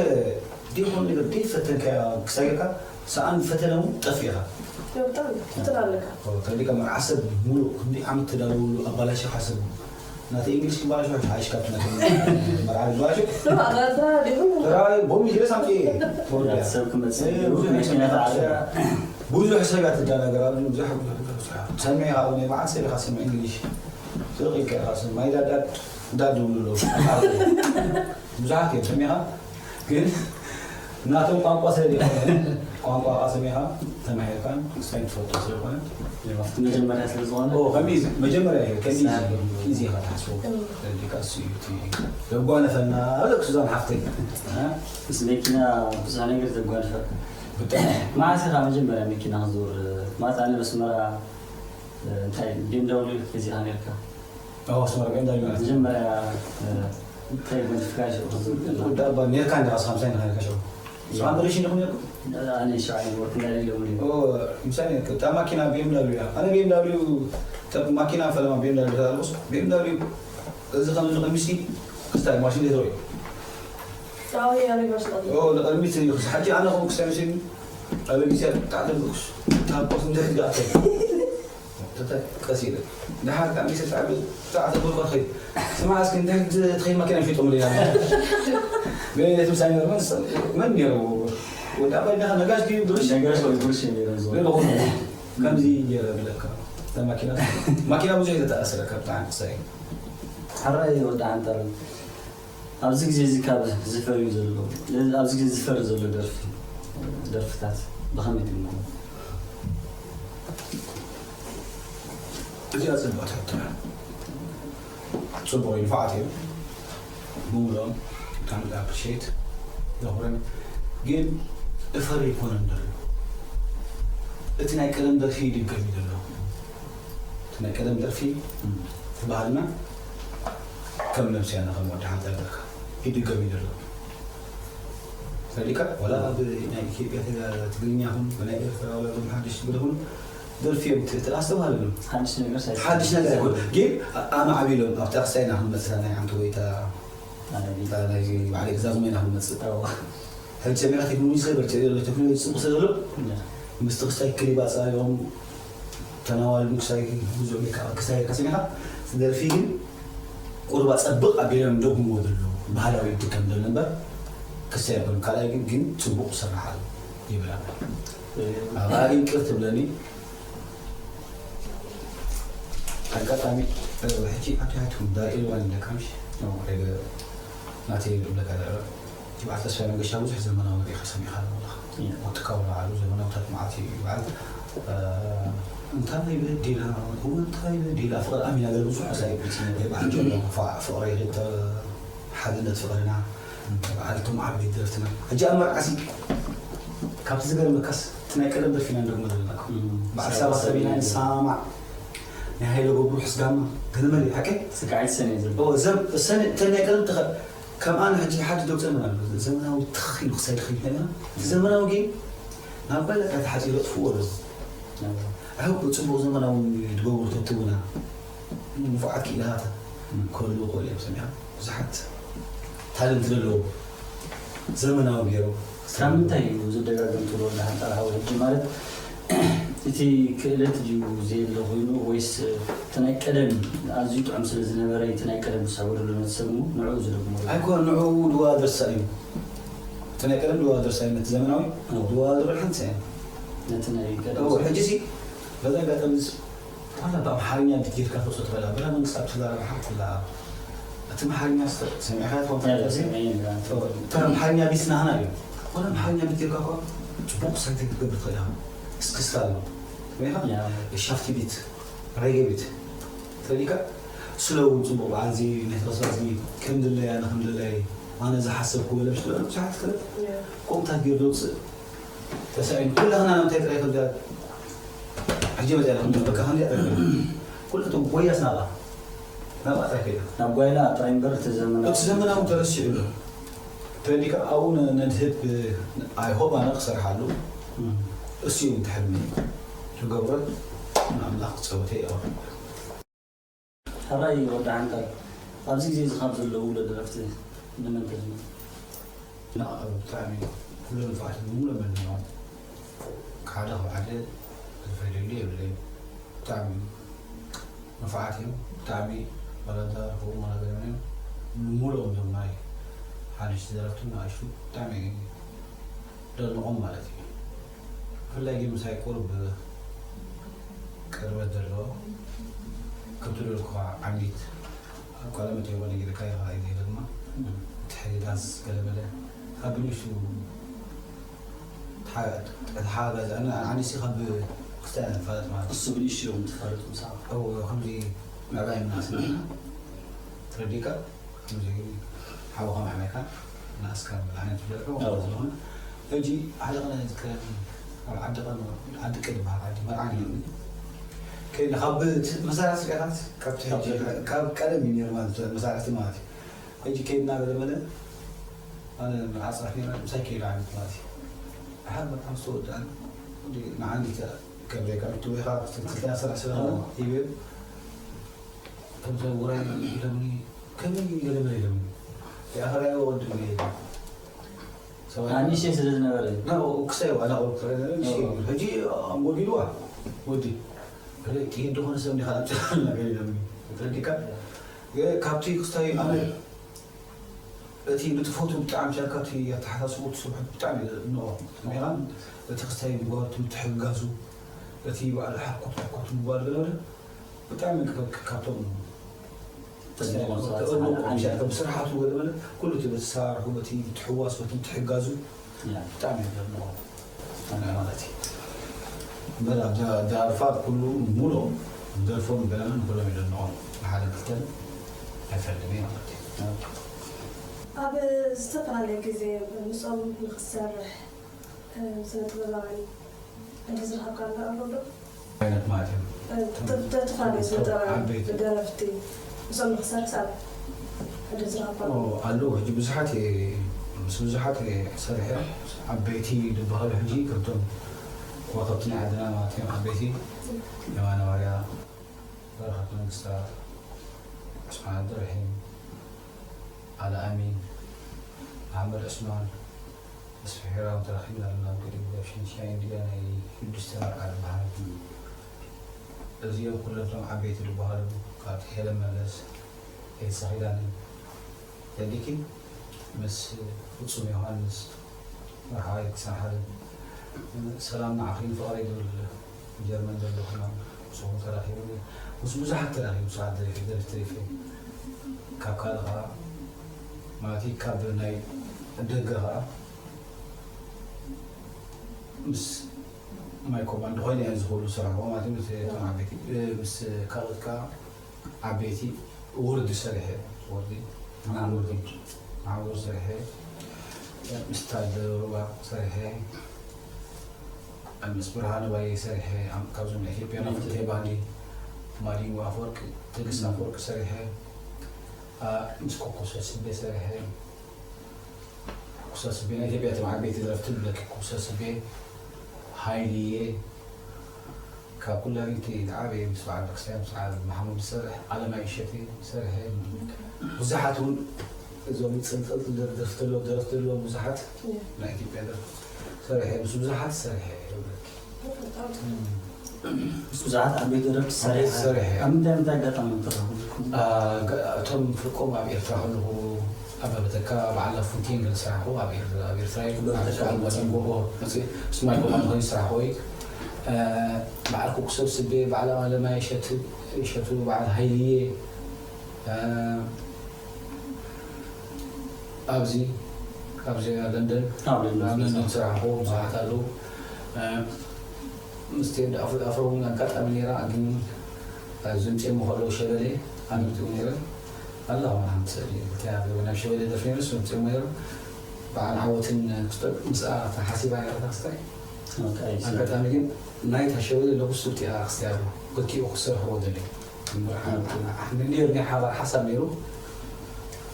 ዘይኮነ ነገር ዘይፈተንካያ ክሳይ ጌርካ ሰኣን ፈተነ እውን ጠፊኻ ብጣዕሚ ትላለካ ተሊካ መርዓ ሰብ ሙሉእ ክንዲ ዓመት ተዳልውሉ ኣባላሽኻ ሰብ ናተይ እንግሊሽ ክባላሾ ሓይሽ ካብቲ ናተይ መርዓ ዝባላሾ ኣራዳ ዲኹም ተራይ ቦሚ ግለስ ኣምፂ ተወዲያ ሰብ ክመፅእ ብዙሕ መኪና ተዓዘራ ብዙሕ ሰብ እያ ትደናገር ኣብዚ ብዙሕ ሰሚዕኻ ኣብ ናይ በዓል ሰብ ኢኻ ሰምዕ እንግሊሽ ስቕ ኢልካ ኢኻ ሰምዕ ማይ ዳዳድ ዳድ ይብሉ ኣለዉ ብዙሓት እዮም ሰሚዕኻ ግን ናቶም ቋንቋ ስለ ዘይኮነ ቋንቋ ቃ ሰሚዕኻ ተማሂርካ ክስታይ ትፈልጦ ስለኮነ መጀመርያ ስለ ዝኾነ ከሚዝ መጀመርያ እዩ ከሚዝ ኢዚ ኢኻ ትሓስቦ ዲካ እሱ እዩ እቲ ዘጓነፈና ኣለክ ሱዛን ሓፍተይ ምስ መኪና ብዙሕ ነገር ዘጓንፈካ ብጣዕሚ መዓስ ኢኻ መጀመርያ መኪና ክዝውር ማለት ኣነ በስመራ እንታይ ቢኤምዳብሊው ገዚእኻ ነርካ ኣዎ ኣስመራ ቢኤምዳብሊው ማለት መጀመርያ እንታይ ጎንፍካ ሽዑ ክዝውር ከለኻ ወዲ ኣባ ኔርካ እንዳ ኣስኻ ምሳይ ነኻ ኔርካ ሽዑ ዝባን ሬሽን ይኹን ነርኩ ኣነ ሸውዓይ ወርክ እንዳለ ኢሎም እዩ ምሳሌ እታ ማኪና ቢኤምዳብሊው እያ ኣነ ቢኤምዳብሊው ማኪና ፈለማ ቢኤምዳብሊው ተዛርቦስ ቢኤምዳብሊው እዚ ከም ንቕድሚሲ ክስታይ ማሽን ዘይትረዩ ኣዎ ያ ሪቨርስ ናት ንቕድሚት እዩ ክስ ሓጂ ኣነ ኹም ክስታይ መሲኒ ኣብ ቢሲ ታዕተ ብኩስ ታቦስ እንድሕር ዝኣተል ተተ ቀስ ኢለ ድሓር ካብ ቢሲ ታዕተ ብልኳ ትኸይድ ስማ እስኪ እንታይ ትኸይድ ማኪና ይሸጦም ለ በሌለት ምሳሌ ነርመን መን ነይሩ ወዲ ኣባይ ዳኻ ነጋሽ ድዩ ብርሽ ነጋሽ ወይ ብርሽ ነይሮም ዝብሉ ለለኹም ከምዚ ገይረ ብለካ ማኪና ማኪና ብዙሕ ተተኣስረ ካብ ብጣዕሚ ክሳይ ሕራይ ወዲ ዓንጠር ኣብዚ ግዜ እዚ ካብ ዝፈርዩ ዘሎ ኣብዚ ግዜ ዝፈሪ ዘሎ ደርፊ ደርፍታት ብኸመይ ትግምግሞ እዚኣ ፅቡቅ ትሕቶ እያ ፅቡቅ እዩ ንፋዓት እዩ ብምሎም ብጣዕሚ ኣፕሪሼት ዘኽብረን ግን እፈሪ ይኮነን ዘሎ እቲ ናይ ቀደም ደርፊ ይድገም እዩ ዘሎ እቲ ናይ ቀደም ደርፊ እቲ ባህልና ከም ነብሲ ኣነ ከም ወዲ ሓንታ ኣለካ ይድገም እዩ ዘሎ። ፈሊካ ወላ ኣብ ናይ ኢትዮጵያ ትግርኛ ኹን ብናይ ኤርትራ ወላ ብ ሓድሽ ትግሪ ኹን ደርፊ እዮም ትኣስተባሃለሉ። ሓድሽ ነገር ሳይ ሓድሽ ነገር ኣይኮን ግን ኣማዕቢሎም ኣብታ ክሳይና ክንመፅእ ናይ ሓንቲ ጎይታ ናይዚ በዓል ግዛዝሞ ኢና ክንመፅእ። ሕጂ ሰሚዕካ ቴክኖሎጂ ስለ በልፀ ዘሎ ቴክኖሎጂ ፅቡቅ ስለ ዘሎ ምስቲ ክሳይ ክሊብ ኣፃሪቦም ተናዋልዱ ክሳይ ብዙ ሜካ ክሳይ ከሰሚዕካ ደርፊ ግን ቁርባ ፀብቅ ኣቢሎም ደጉሞ ዘሎ ባህላዊ ይጥቀም ዘሎ እምበር ክሳይ ኣይኮን ካልኣይ ግን ግን ፅቡቅ ስራሕ ኣሎ ይብል ኣሎ። ኣባሪ ቅር ትብለኒ ኣጋጣሚ ሕጂ ኣቲሃትኩም ዳኢልዋን ኢለካ ምሽ ናተይ ይብለካ ደረ ትብዓት ተስፋ መገሻ ብዙሕ ዘመናዊ ሪኢኻ ሰሚዕካ ኣለኻ ትካው በዓሉ ዘመናውታት መዓት እዩ ይበዓል እንታይ በዲላ እንታይ በዲላ ፍቕሪ ኣሚና ገለ ብዙሕ ኣሳይ በዓል ጀሎ ፍቕሪ ሓድነት ፍቕርና በዓል ቶም ዓበይቲ ደርፍትና ሕጂ ኣብ መርዓሲ ካብቲ ዝገርመካስ እቲ ናይ ቀደም ደርፊና ንደግሞ ዘለና በዓል ሰባ ሰቢና ንሰማማዕ ናይ ሃይለ ገብሩ ሕስጋማ ገለመል ሓቀ ስጋዓይ ሰነ ዝብል እተን ናይ ቀደም ተኸ ከም ኣነ ሕጂ ሓደ ዶክተር ምን ኣሎ ዘመናዊ ትኽ ኢሉ ክሳይ ድኽል ይነገራ እቲ ዘመናዊ ግን ናብ ባይላ ቃ ተሓፂሩ ኣጥፍዎ ኣሎ ኣሕቁ ፅቡቅ ዘመናዊ ድገብሩ ተትውና ንፉዓት ክኢላታት ክህልዉ ክእሉ እዮም ሰሚዖም ብዙሓት ታለንት ዘለዎ ዘመናዊ ገይሩ ካብ ምንታይ እዩ ዝደጋገም ትብሎ ወዲ ሓንጣል ሓወይ ሕጂ ማለት እቲ ክእለት ድዩ ዘየለ ኮይኑ ወይስ እቲ ናይ ቀደም ኣዝዩ ጥዑም ስለ ዝነበረ እቲ ናይ ቀደም ክሳብ ወለዶ ነተሰሙ ንዕኡ ዝደግሞ ኣይኮን ንዕኡ ድዋ ደርሳ እዩ እቲ ናይ ቀደም ድዋ ደርሳ እዩ ነቲ ዘመናዊ ድዋ ደር ሓንቲ እያ ነቲ ናይ ቀደም ሕጂ ሲ በዚ ኣጋጣሚ ዋላ ብኣምሓርኛ እንድትጌርካ ተውፅኦ ትኽእል ብላ መንግስቲ ኣብ ትዛረብ ሓንቲ ላ እቲ ኣምሓርኛ ሰሚዕካ ትኾን እታ ኣምሓርኛ ቢት ናህና እዩ ዋላ ኣምሓርኛ እንድትጌርካ እኳ ፅቡቅ ሳይት ክትገብር ትኽእል ኢኻ እስክስታ ኣሎ ሪኻ ሻፍቲ ቢት ሬጌ ቢት ተሪካ ስለ እውን ፅቡቅ በዓል እዚ ናይ ተኸስባዚ ከም ድለያ ንክም ድለይ ኣነ ዝሓሰብኩ ወለ ብሽለ ብዙሓት ክለ ከምታት ገይሩ ዘውፅእ ተሳኢኑ ኩላህና ንምንታይ ጥራይ ከምዚኣ ሕጂ መፅያ ንክንብል በቃ ከምዚኣ ጥራይ ኮይና ኩላቶም ጎያስ ናብኣ ናብኣ ጥራይ ኮይና ናብ ጓይላ ጥራይ እምበር እቲ ዘመናዊ እቲ ዘመናዊ ተረሲዑ ኣሎ ተወዲካ ኣብኡ ነድህብ ኣይሆብ ኣነ ክሰርሓሉ እሱ እዩ ትሕልሚ ትገብሮ ንኣምላኽ ክፀውተ ይቐርብ ሕራይ ወዲ ሓንካል ኣብዚ ግዜ እዚ ካብ ዘለዉ ውለ ደረፍቲ ንመን ተዝምር? ብጣዕሚ ኩሎም ንፉዓት እዮም ሙሉእ መን እዮም ሓደ ካብ ሓደ ዝፈይደሉ የብለይ ብጣዕሚ ንፉዓት እዮም ብጣዕሚ ወላዳ ርክቡ መናገርም እዮም ሙሉኦም ዞም ናይ ሓደሽቲ ደረፍቲ ንኣሽቱ ብጣዕሚ ደንቖም ማለት እዩ ብፍላይ ግን ምሳይ ቁሩብ ቅርበት ዘለዎ ከምቲ ደልኩኻ ዓሚት ኣብ ቀለመት ይኾነ ኢልካ ይኸዓ ኢለ ድማ ምትሕግጋዝ ገለመለ ካብ ብንሹ ተሓጋጋዚ ኣነ ኣንሲ ካብ ክስታይ ንፋለጥ ማለት እሱ ብንሹ እዮም ትፋለጡ ምሳ ከምዚ ምዕባይ ምናስና ትረዲካ ከምዚ ሓውኻ ማሕመካ ንኣስካ ብዓይነት ዝደርሑ ዝኾነ ሕጂ ሓደ ቀን ዝከረኒ ኣብ ዓዲ ቀን ዓዲ ቀን በሃል ዓዲ መርዓን እዩ ከይድና ካብ መሳርያ ስሪዓታት ካብ ቀደም እዩ ነይሩ ማለት መሳርያቲ ማለት እዩ ሕጂ ከይድና ገለ መለ ኣነ መርዓ ፅራሕ ነይራ ምሳይ ከይዱ ዓይነት ማለት እዩ ሓር መርዓ ምስ ተወድኣን ንዓንዲተ ከብሬካ ትወኻ ክትክልተና ስራሕ ስለ ይብል ከምዚ ውራይ ኢሎምኒ ከመይ ገለመለ ኢሎምኒ የኣኸራዮ ወዲ ኣንሽተይ ስለ ዝነበረ ክሳይ ዋላ ሕጂ ኣንጎጊልዋ ወዲ ጥይት ዝኾነ ሰብ ዲኻ ኣምፅእና ገለ ኢሎምኒ ተረዲካ ካብቲ ክስታይ ኣነ እቲ ንጥፈቱ ብጣዕሚ ሻካቲ ኣተሓሳስቡ ትስብሑ ብጣዕሚ ንኦ ሚኻን እቲ ክስታይ ምግባሩ ትምትሕግጋዙ እቲ በዓል ሓኮት ሓኮት ምግባር ዝነበረ ብጣዕሚ ካብቶም ስርሓቱ ገለመለ ኩሉ እቲ በተሰራርሑ በቲ ትሕዋስ በቲ ትሕጋዙ ብጣዕሚ ዘድንቆ ማለት እዩ እምበር ኣብዛ ደርፋ ኩሉ ሙሉኦም ደርፎም ገለመን ኩሎም ይደንቆም ሓደ ክልተን ኣይፈልም እየ ማለት እዩ ኣብ ዝተፈላለየ ግዜ ምስኦም ንክትሰርሕ ስነ ጥበባውያን እንተዝረኸብካ ኣለኣሎ ዶ? ዓይነት ማለት እዩ። ተተፋለዩ ስነ ጥበባውያን ደረፍቲ እዞም ንኽሰርስ ኣብ ሕደ ዝረኸባ ኣለዉ። ሕጂ ብዙሓት ምስ ብዙሓት ሰሪሐ ዓበይቲ ዝበሃሉ ሕጂ ከምቶም ኮኸብቲ ናይ ዓድና ማለት እዮም። ዓበይቲ የማነ ባርያ፣ በረኸት መንግስታ፣ ዑስማን ዓብደልረሒም፣ ኣለ ኣሚን፣ መሓመድ ዑስማን፣ ምስ ፍሒራም ተራኺብና ኣለና። ኣብ ቅድሚ ሸንሻይ እንድያ ናይ ሽዱሽተ መርዓ ዝበሃል። እዚኦም ኩሎም እቶም ዓበይቲ ዝበሃሉ፣ ካብ ሄለን መለስ፣ ኤልሳ ኪዳነ፣ ተዲኪ ምስ ፍጹም ዮሃንስ፣ መርሓባይ ክሳብ ሓደ። ሰላም ንዓኺን ፍቕረይ ዝብል ጀርመን ዘሎ ኩሎም ምስኡ ተራኺቡ፣ ምስ ብዙሓት ተራኺቡ፣ ሰዓት ደሪፊ፣ ደርፊ ተሪፊ። ካብ ካልእ ኸዓ፣ ማለት እዩ፣ ካብ ናይ ደገ ኸዓ ምስ ማይ ኮማንዶ ኮይነ እየ ዝኽእሉ ስራሕ ማለት እዩ። ምስ እቶም ዓበይቲ፣ ምስ ካልኦት ከኣ ዓበይቲ ወርዲ ሰሪሐ፣ ወርዲ፣ ወርዲ፣ ወርዲ ሰሪሐ፣ ምስ ታደለ ሩባ ሰሪሐ፣ ምስ ብርሃነ ባየ ሰሪሐ፣ ኣም-፣ ካብዞም ናይ ኢትዮጵያ ናይ ፍትሒ ባንዲ፣ ማዲንጎ ኣፈወርቂ፣ ትዕግስት ኣፈወርቂ ሰሪሐ፣ ኣ፣ ምስ ኮኮ ሰስቤ ሰሪሐ፣ ኩኩ ሰስቤ ናይ ኢትዮጵያ እቶም ዓበይቲ ደረፍቲ ንብለኪ፣ ኩኩ ሰስቤ፣ ሃይልየ፣ ካብ ኩላሊቲ ዝዓበየ ምስ በዓል ደክስታይን ምስ በዓል መሓሙድ ዝሰርሕ ኣለማይ እሸቴ ዝሰርሐ፣ ብዙሓት እውን እዞም ይጸንጠልጥል ደርፊ ተሎ-፣ ደረፍቲ ኣለዎም ብዙሓት፣ ናይ ኢትዮጵያ ደርፊ ሰርሐ፣ ምስ ብዙሓት ሰርሐ ይብለኪ። ምስ ብዙሓት ዓበይቲ ደረፍቲ ዓበይቲ ሰርሐ። ሰርሐ። ኣብ ምንታይ ምንታይ ኣጋጣሚ እዮም ተራኸቡ? ኣ፣ ገ-፣ እቶም ፍርቆም ኣብ ኤርትራ ከለኹ ኣብ በተካ በዓል ላፉንቴን ገለ ስራሕኹ ኣብ ኤር-፣ ኣብ ኤርትራ እዩ። በዓል በዓል ማሲንጎ መጽእ፣ ምስ ማይኮ ማን ኮይኑ ስራሕኹ እዩ። እ፣ በዓል ኩኩ ሰብስቤ፣ በዓል ኣለማይ እሸቱ፣ እሸቱ፣ በዓል ሃይልዬ፣ እ፣ ኣብዚ፣ ኣብዚ ለንደን፣ ኣብ ለንደን ኣብ ለንደን ስራሕኹ ብዙሓት ኣለዉ። እ፣ ምስ ቴዲ ኣፍሮ፣ ኣፍሮ እውን ኣጋጣሚ ነይራ፣ ግን ኣብ ዝምፅእሞ ከለዉ ሸበሌ ኣምፅኡ ነይረ። ኣለኹ ሓንቲ ስእሊ፣ ክልቲኣ ገበ ናብ ሸበሌ ደርፊ ነይሩ፣ እሱ ኣምፅእሞ ነይሩ። በዓል ዓወትን ክስተ-፣ ምስኣ ተሓሲባ ነይራ እታ ክስታይ። ኦኬ፣ ኣይ ሲ። ኣጋጣሚ ግን ናይታ ሸበሌ ኣለኹ፣ እሱ እቲኣ ክስታይ ኣለኹ። ክልቲኡ ክሰርሕዎ ደልየ። እምበር ሓ-፣ ሓ-፣ ነይሩ ናይ ሓባር ሓሳብ ነይሩ።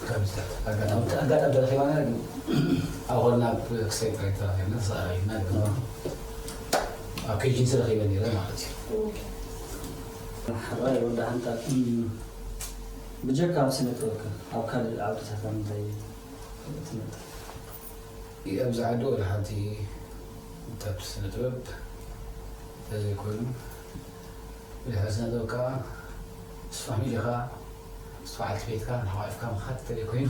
ካብ ኣጋጣሚ፣ ኣጋጣሚ ተረኺባና ግን ኣብ ሆልና ክሳይ ጥራይ ተራኺብና፣ ተሰኣኢልና ግን ኣብ ኬጂን ተረኺበ ነይረ ማለት እዩ። ሕራይ ወዲ ሓንታ፣ እም፣ ብጀካ ኣብ ስነ ጥበብ ከ ኣብ ካልእ ዓውድታት ኣብ ምንታይ ትነጥፍ? ኣብዚ ዓዲ ወላ ሓንቲ እንተ ስነ ጥበብ እንተዘይኮይኑ፣ ብድሕሪ ስነ ጥበብ ከኣ ምስ ፋሚሊኻ፣ ምስ በዓልቲ ቤትካ፣ ንሓዋይፍካ ምኻድ እንተዘይኮይኑ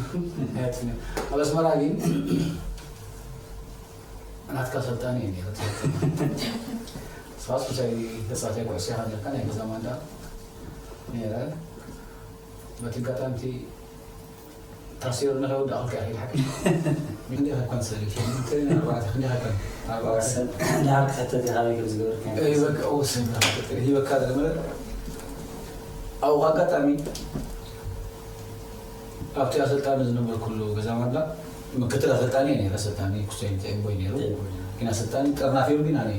ኣይትፍንን። ኣብ ኣስመራ ግን ናትካ ሰልጣኒ እየ ነይረ። ንስኻስ ምሳይ ተጻዋታይ ኩዕሶ ኢኻ ነርካ፣ ናይ ገዛ ማንዳ ነይረ። በቲ ኣጋጣሚ እቲ ታሲሩ ንኸይወዳእኹልካ ኢኺ ሓቂ። ክንደይ ኸብካ ንስእሊ? ክልተ ኣርባዕተ፣ ክንደይ ኸብካ? ኣርባዕተ። ወሰን፣ ድሓር ክትሕተት ኢኻ፣ ኣበይ ከም ዝገበርካ? እይ፣ በቃ፣ ወሰን፣ ሂበካ፣ ዝመለ ኣብኡ ኣጋጣሚ ኣብቲ ኣሰልጣኒ ዝነበርኩሉ ገዛ ማንዳ ምክትል ኣሰልጣኒ እየ ነይረ። ኣሰልጣኒ ኩስቴን ቴምቦይ ነይሩ። ቴምቦይ። ግን ኣሰልጣኒ ጠርናፊ ግን ኣነ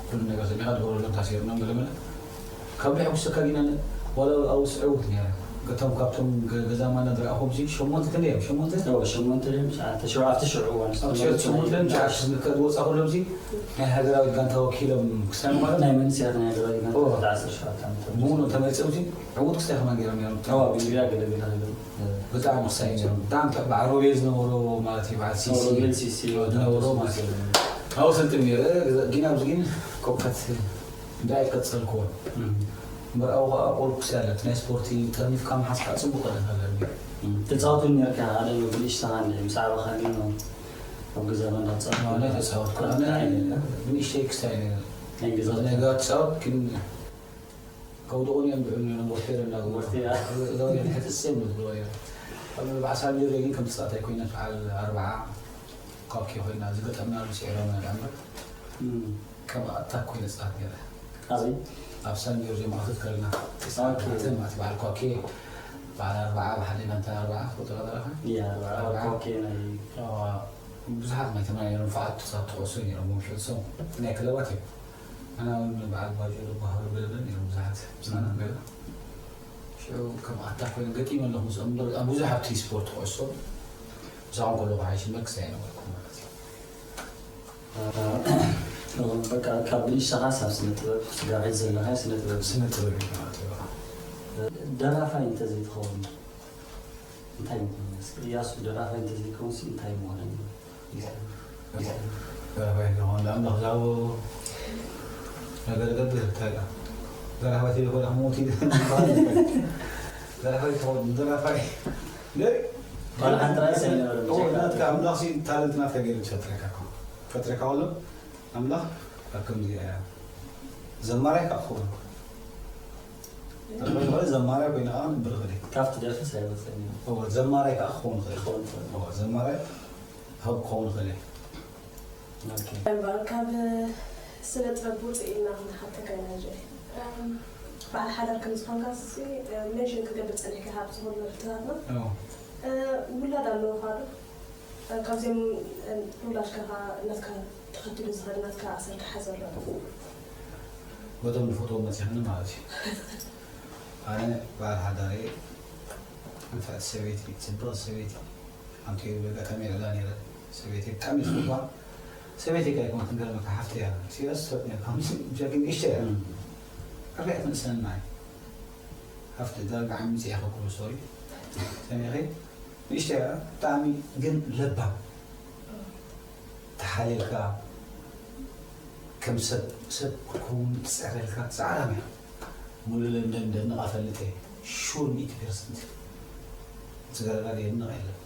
ኩሉ ነገር ሰሚዕካ፣ ድወረሎም፣ ታሲርና፣ ገለመለ። ካብ ደይ ሕጉሰካ ግን ኣነ ዋላ ኣብኡ ስዕውት ነይረ። እቶም ካብቶም ገ-፣ ገዛ ማንዳ ዝረኣኹም ሲ ሸሞንተ ክንደይ እዮም? ሸሞንተ? እዎ፣ ሸሞንተ ድዮም ትሽዓተ? ሽዑ፣ ኣብቲ ሽዑ እዋን፣ ኣብ ሽዑ ሸሞንተ ድዮም ትሽዓተ? ዝምልከት ዝወጻ ኩሎም ሲ ናይ ሃገራዊት ጋንታ ወኪሎም ክሳብ ማለት ናይ መንእሰያት ናይ ሃገራዊት ጋንታ እዎ። ትሽዓተ ዓሰርተ ሸውዓተ ዓመት። ብሙሉ ተመሪጾም ሲ ዕዉት ክስታይ ከማን ገይሮም ነይሮም። እዎ፣ ኣብ ኢንድያ ገለ ገለ ሃገር። ብጣዕሚ ክሳይ ነይሮም። ብጣዕሚ ተ-፣ በዓል ሮቤል ዝነበሮ ማለት እዩ፣ በዓል ሲሲ ሮቤል ሲሲ ዝነበሮ ማለት እዩ። ኣብኡ ሰልጥን ነይረ፣ ግን ኣብዚ ግን ኮከት እንታይ ኣይቀጸልክዎን። እም። እምበር ኣብኡ ኸኣ ቁሩብ ክስታይ ኣለት። ናይ ስፖርቲ ጠርኒፍካ ምሓዝ ከዓ ጽቡቕ ነገር ኣለኒ። እም። ትጻወት እውን ነርካ፣ ኣነ ብንእሽተኻ እንድዒ ምስ ዓበኻ ግን ኣብ ገዛ እንዳትጻወት ኣነ ነርካ። ተጻወትኩ። ኣነ እንታይ ዓይነት? ብንእሽተይ ክስታይ ነይረ። ናይ ገዛ ናይ ገዛ ትጻወት ግን ከውድቑኒ እዮም ዝብሉ ነይሮም፣ ወርቴር እናገበሩ። ወርቴር። እዛ ወርቴር ሕጽጽ እዮም ዝብልዎ እዮም። ኣብ በዓል ሳንጆርጆ ግን ከም ተጻዋታይ ኮይነ በዓል ኣርብዓ ኮኬ ኮይና ዝገጠምናሉ ስዒሮምና ደኣ እምበር፣ እም። ከም ኣታክ ኮይነ ዝጻወት ነይረ። ኣበይ? ኣብ ሳንጆርጆ ማእቶት ከለና። ኦኬ። ተጻዋቲ ማለት በዓል ኮኬ፣ በዓል ኣርብዓ፣ ብሓደ ናንታ ኣርብዓ፣ ትፈልጦ ዶ ኣለኻ? ያ፣ ኣርብዓ፣ ኣርብዓ። ኮኬ ናይ ኣዋ፣ ብዙሓት ናይ ተማሪ ነይሮም፣ ንፉዓት ተጻወትቲ ኩዕሶ ነይሮም፣ ምሸት ሶም ናይ ክለባት እዮም። ኣና እውን በዓል ባጆ ዝበሃሉ ገለገለ ነይሮም ብዙሓት ምሳና እም። ገለ። እሺ፣ ከም ኣታ ኮይኑ ገጢመ ኣለኹ ምስኦም እምበር ኣብ ብዙሕ ኣብቲ ስፖርት ኩዕሶ ምሳኹም ከለኹ ሓይሽ እምበር ክሳይ ነበርኩ ማለት እዩ። በቃ ካብ ብንእሽተኻስ ኣብ ስነ ጥበብ ስጋቤት ዘለኻ ስነ ጥበብ ስነ ጥበብ እዩ ማለት እዩ። ደራፋይ እንተዘይትኸውን እንታይ ምኾነ? እስኪ እያሱ ደራፋይ እንተዘይከውንሲ እንታይ ምኾነ? ደራፋይ ከሆን ለኣምላኽ ዛቦ ነገር ገብር እንታይ ዳ ደራፋይ ተይኮነ ክሞት ደራፋይ ከሆን ደራፋይ ባለ ሓንቲ ራእይ ሰይነበረ ናትካ ኣምላኽ ሲ ታለንት ናትካ ገይሩ ፈጥረካ ፈጥረካ ከሎ ኣምላኽ ኣብ ከምዚ እያ ዘማራይ ከዓ ክኸውን ዘማራይ ኮይነ ከዓ ንብር ክእል ካብቲ ደርፊ ሳይወፀኒ ዘማራይ ከዓ ክኸውን ክእል ዘማራይ ካብ ክኸውን ክእል እምበኣር ካብ ስነ ጥበብ ውፅእ ኢልና ክንሓተካ ኢና ጀ በዓል ሓዳር ከም ዝኾንካ ሲ ሜንሽን ክገብር ፀኒሕካ ካብ ዝኾኑ ሕቶታትና ውላድ ኣለውኻ ዶ? ካብዚኦም ውላድካ ከ ናትካ ተኸቲሉ ዝኸድ ናትካ ኣሰርካ ሓዘ ኣሎ በቶም ንፈትዎም መፂኽኒ ማለት እዩ። ኣነ በዓል ሓዳር እየ። ንፍዕቲ ሰበይቲ፣ ፅብቕቲ ሰበይቲ፣ ሓንቲ በጋጣሚ ይዕላ ነይረ። ሰበይቲ ብጣዕሚ ዝፈትዋ ሰበይቲ እካ ይኮን ክንገርመካ ሓፍቲ እያ። ሲሪየስ ትፈትኒ እያ። ካብ ንእሽተይ እያ። ዕርያ ትንእሰና እያ። ሓፍቲ ዳርጋ ዓሚፅ እያ ከክብሩ ሶሪ ሰሚዒ ንእሽተይ እያ። ብጣዕሚ ግን ለባም ተሓልየልካ ከም ሰብ ሰብ ክኸውን ትፅዕረልካ ፃዕራም እያ። ሙሉ ለንደን ደንቓ ፈልጥ እየ ሹር ሚእቲ ፐርሰንት። ዝገረዳ የድንቕ የለን።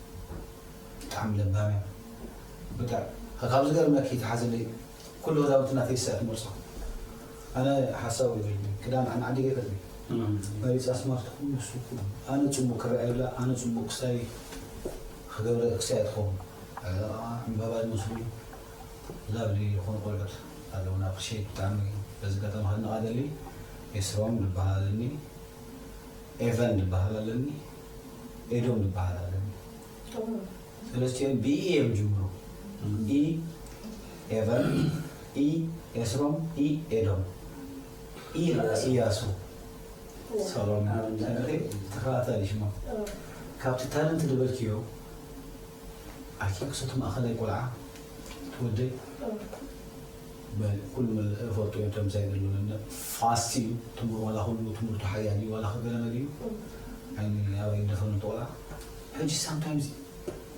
ብጣዕሚ ለባም እያ። ብጣዕሚ ካብ ዝገርመኪ ተሓዝለይ ኩሉ ክዳውንቲ ናተይ እሳ ትመርፆ። ኣነ ሓሳብ ይብለኒ ክዳን ኣነ ዓዲገ ይፈትኒ መሪፃ ስማርት ኩሉ እሱ ኩሉ ኣነ ፅቡቅ ክረኣ ይብላ ኣነ ፅቡቅ ክሳይ ክገብረ ክሳይ ትኸውን ዕምባባ ዝመስሉ ላቭሊ ዝኾኑ ቆልዑት ኣለውና ኣፕሪሼት ብጣዕሚ በዚ ኣጋጣሚ ከድንቓ ደሊ ኤስሮም ዝበሃል ኣለኒ ኤቨን ዝበሃል ኣለኒ ኤዶም ዝበሃል ኣለኒ ሰለስቲኦም ብኢ እዮም ጅምሩ ኢ ኤቨን ኢ ኤስሮም ኢ ኤዶም ኢ ራእሲ ያሱ ሰሎን ተኸታታሊ ሽማ ካብቲ ታለንት ዝበልክዮ ኣኪ ክሰቱ ማእኸላይ ቆልዓ ትወደይ ኩሉ እፈልጡ እዮም ተምሳይ ዘለዉ ፋስት እዩ ትምህር ዋላ ኩሉ ትምህርቱ ሓያል እዩ ዋላ ክገለመል እዩ ኣይኒ ኣበይ እንደፈኑ ቆልዓ ሕጂ ሳምታይምስ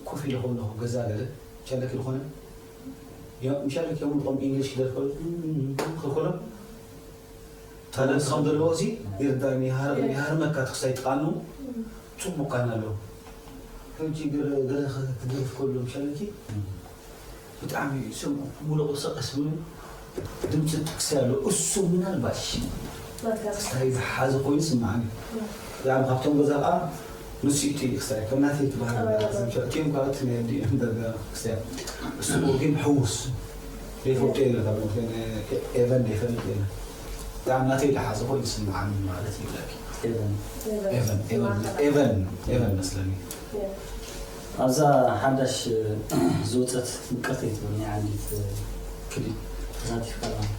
ኮፍ ኢለ ከለኹ ገዛ ገለ ቻለክ ዝኾነ ምሻለክ እዮም ልቆም ኢንግሊሽ ክደርፈሉ ከኮሎ ታለንት ከም ዘለዎ እዚ ይርዳእኒ ይሃርመካ ተክሳይ ጥቃኑ ፅቡቅ ካና ኣለዎ ሕጂ ገለ ክደርፍ ከሎ ምሻለኪ ብጣዕሚ ስም ሙሉቅ ሰቀስ ብሉ ድምፂ ጥቅሲ ኣሎ እሱ ምናልባሽ ክስታይ ዝሓዘ ኮይኑ ስምዓኒ ብጣዕሚ ካብቶም ገዛ ከዓ ንሱ እቲ ክስታይ ከም ናተይ ትበሃል እቲኦም ካልኦት ናይ ኣዲኦም ደርጋ ክስታይ እሱ ግን ሕውስ ዘይፈልጦ የለ ካብ ኤቨን ዘይፈልጥ የለ ብጣዕሚ ናተይ ዝሓዘ ኮይኑ ስምዓኒ ማለት ይብለኪ ኤቨን ኤቨን ኤቨን መስለኒ ኣብዛ ሓዳሽ ዝወፀት ምቅርቲ ትብል ናይ ዓንዲት ክሊፕ ተሳቲፍካ ኣለኻ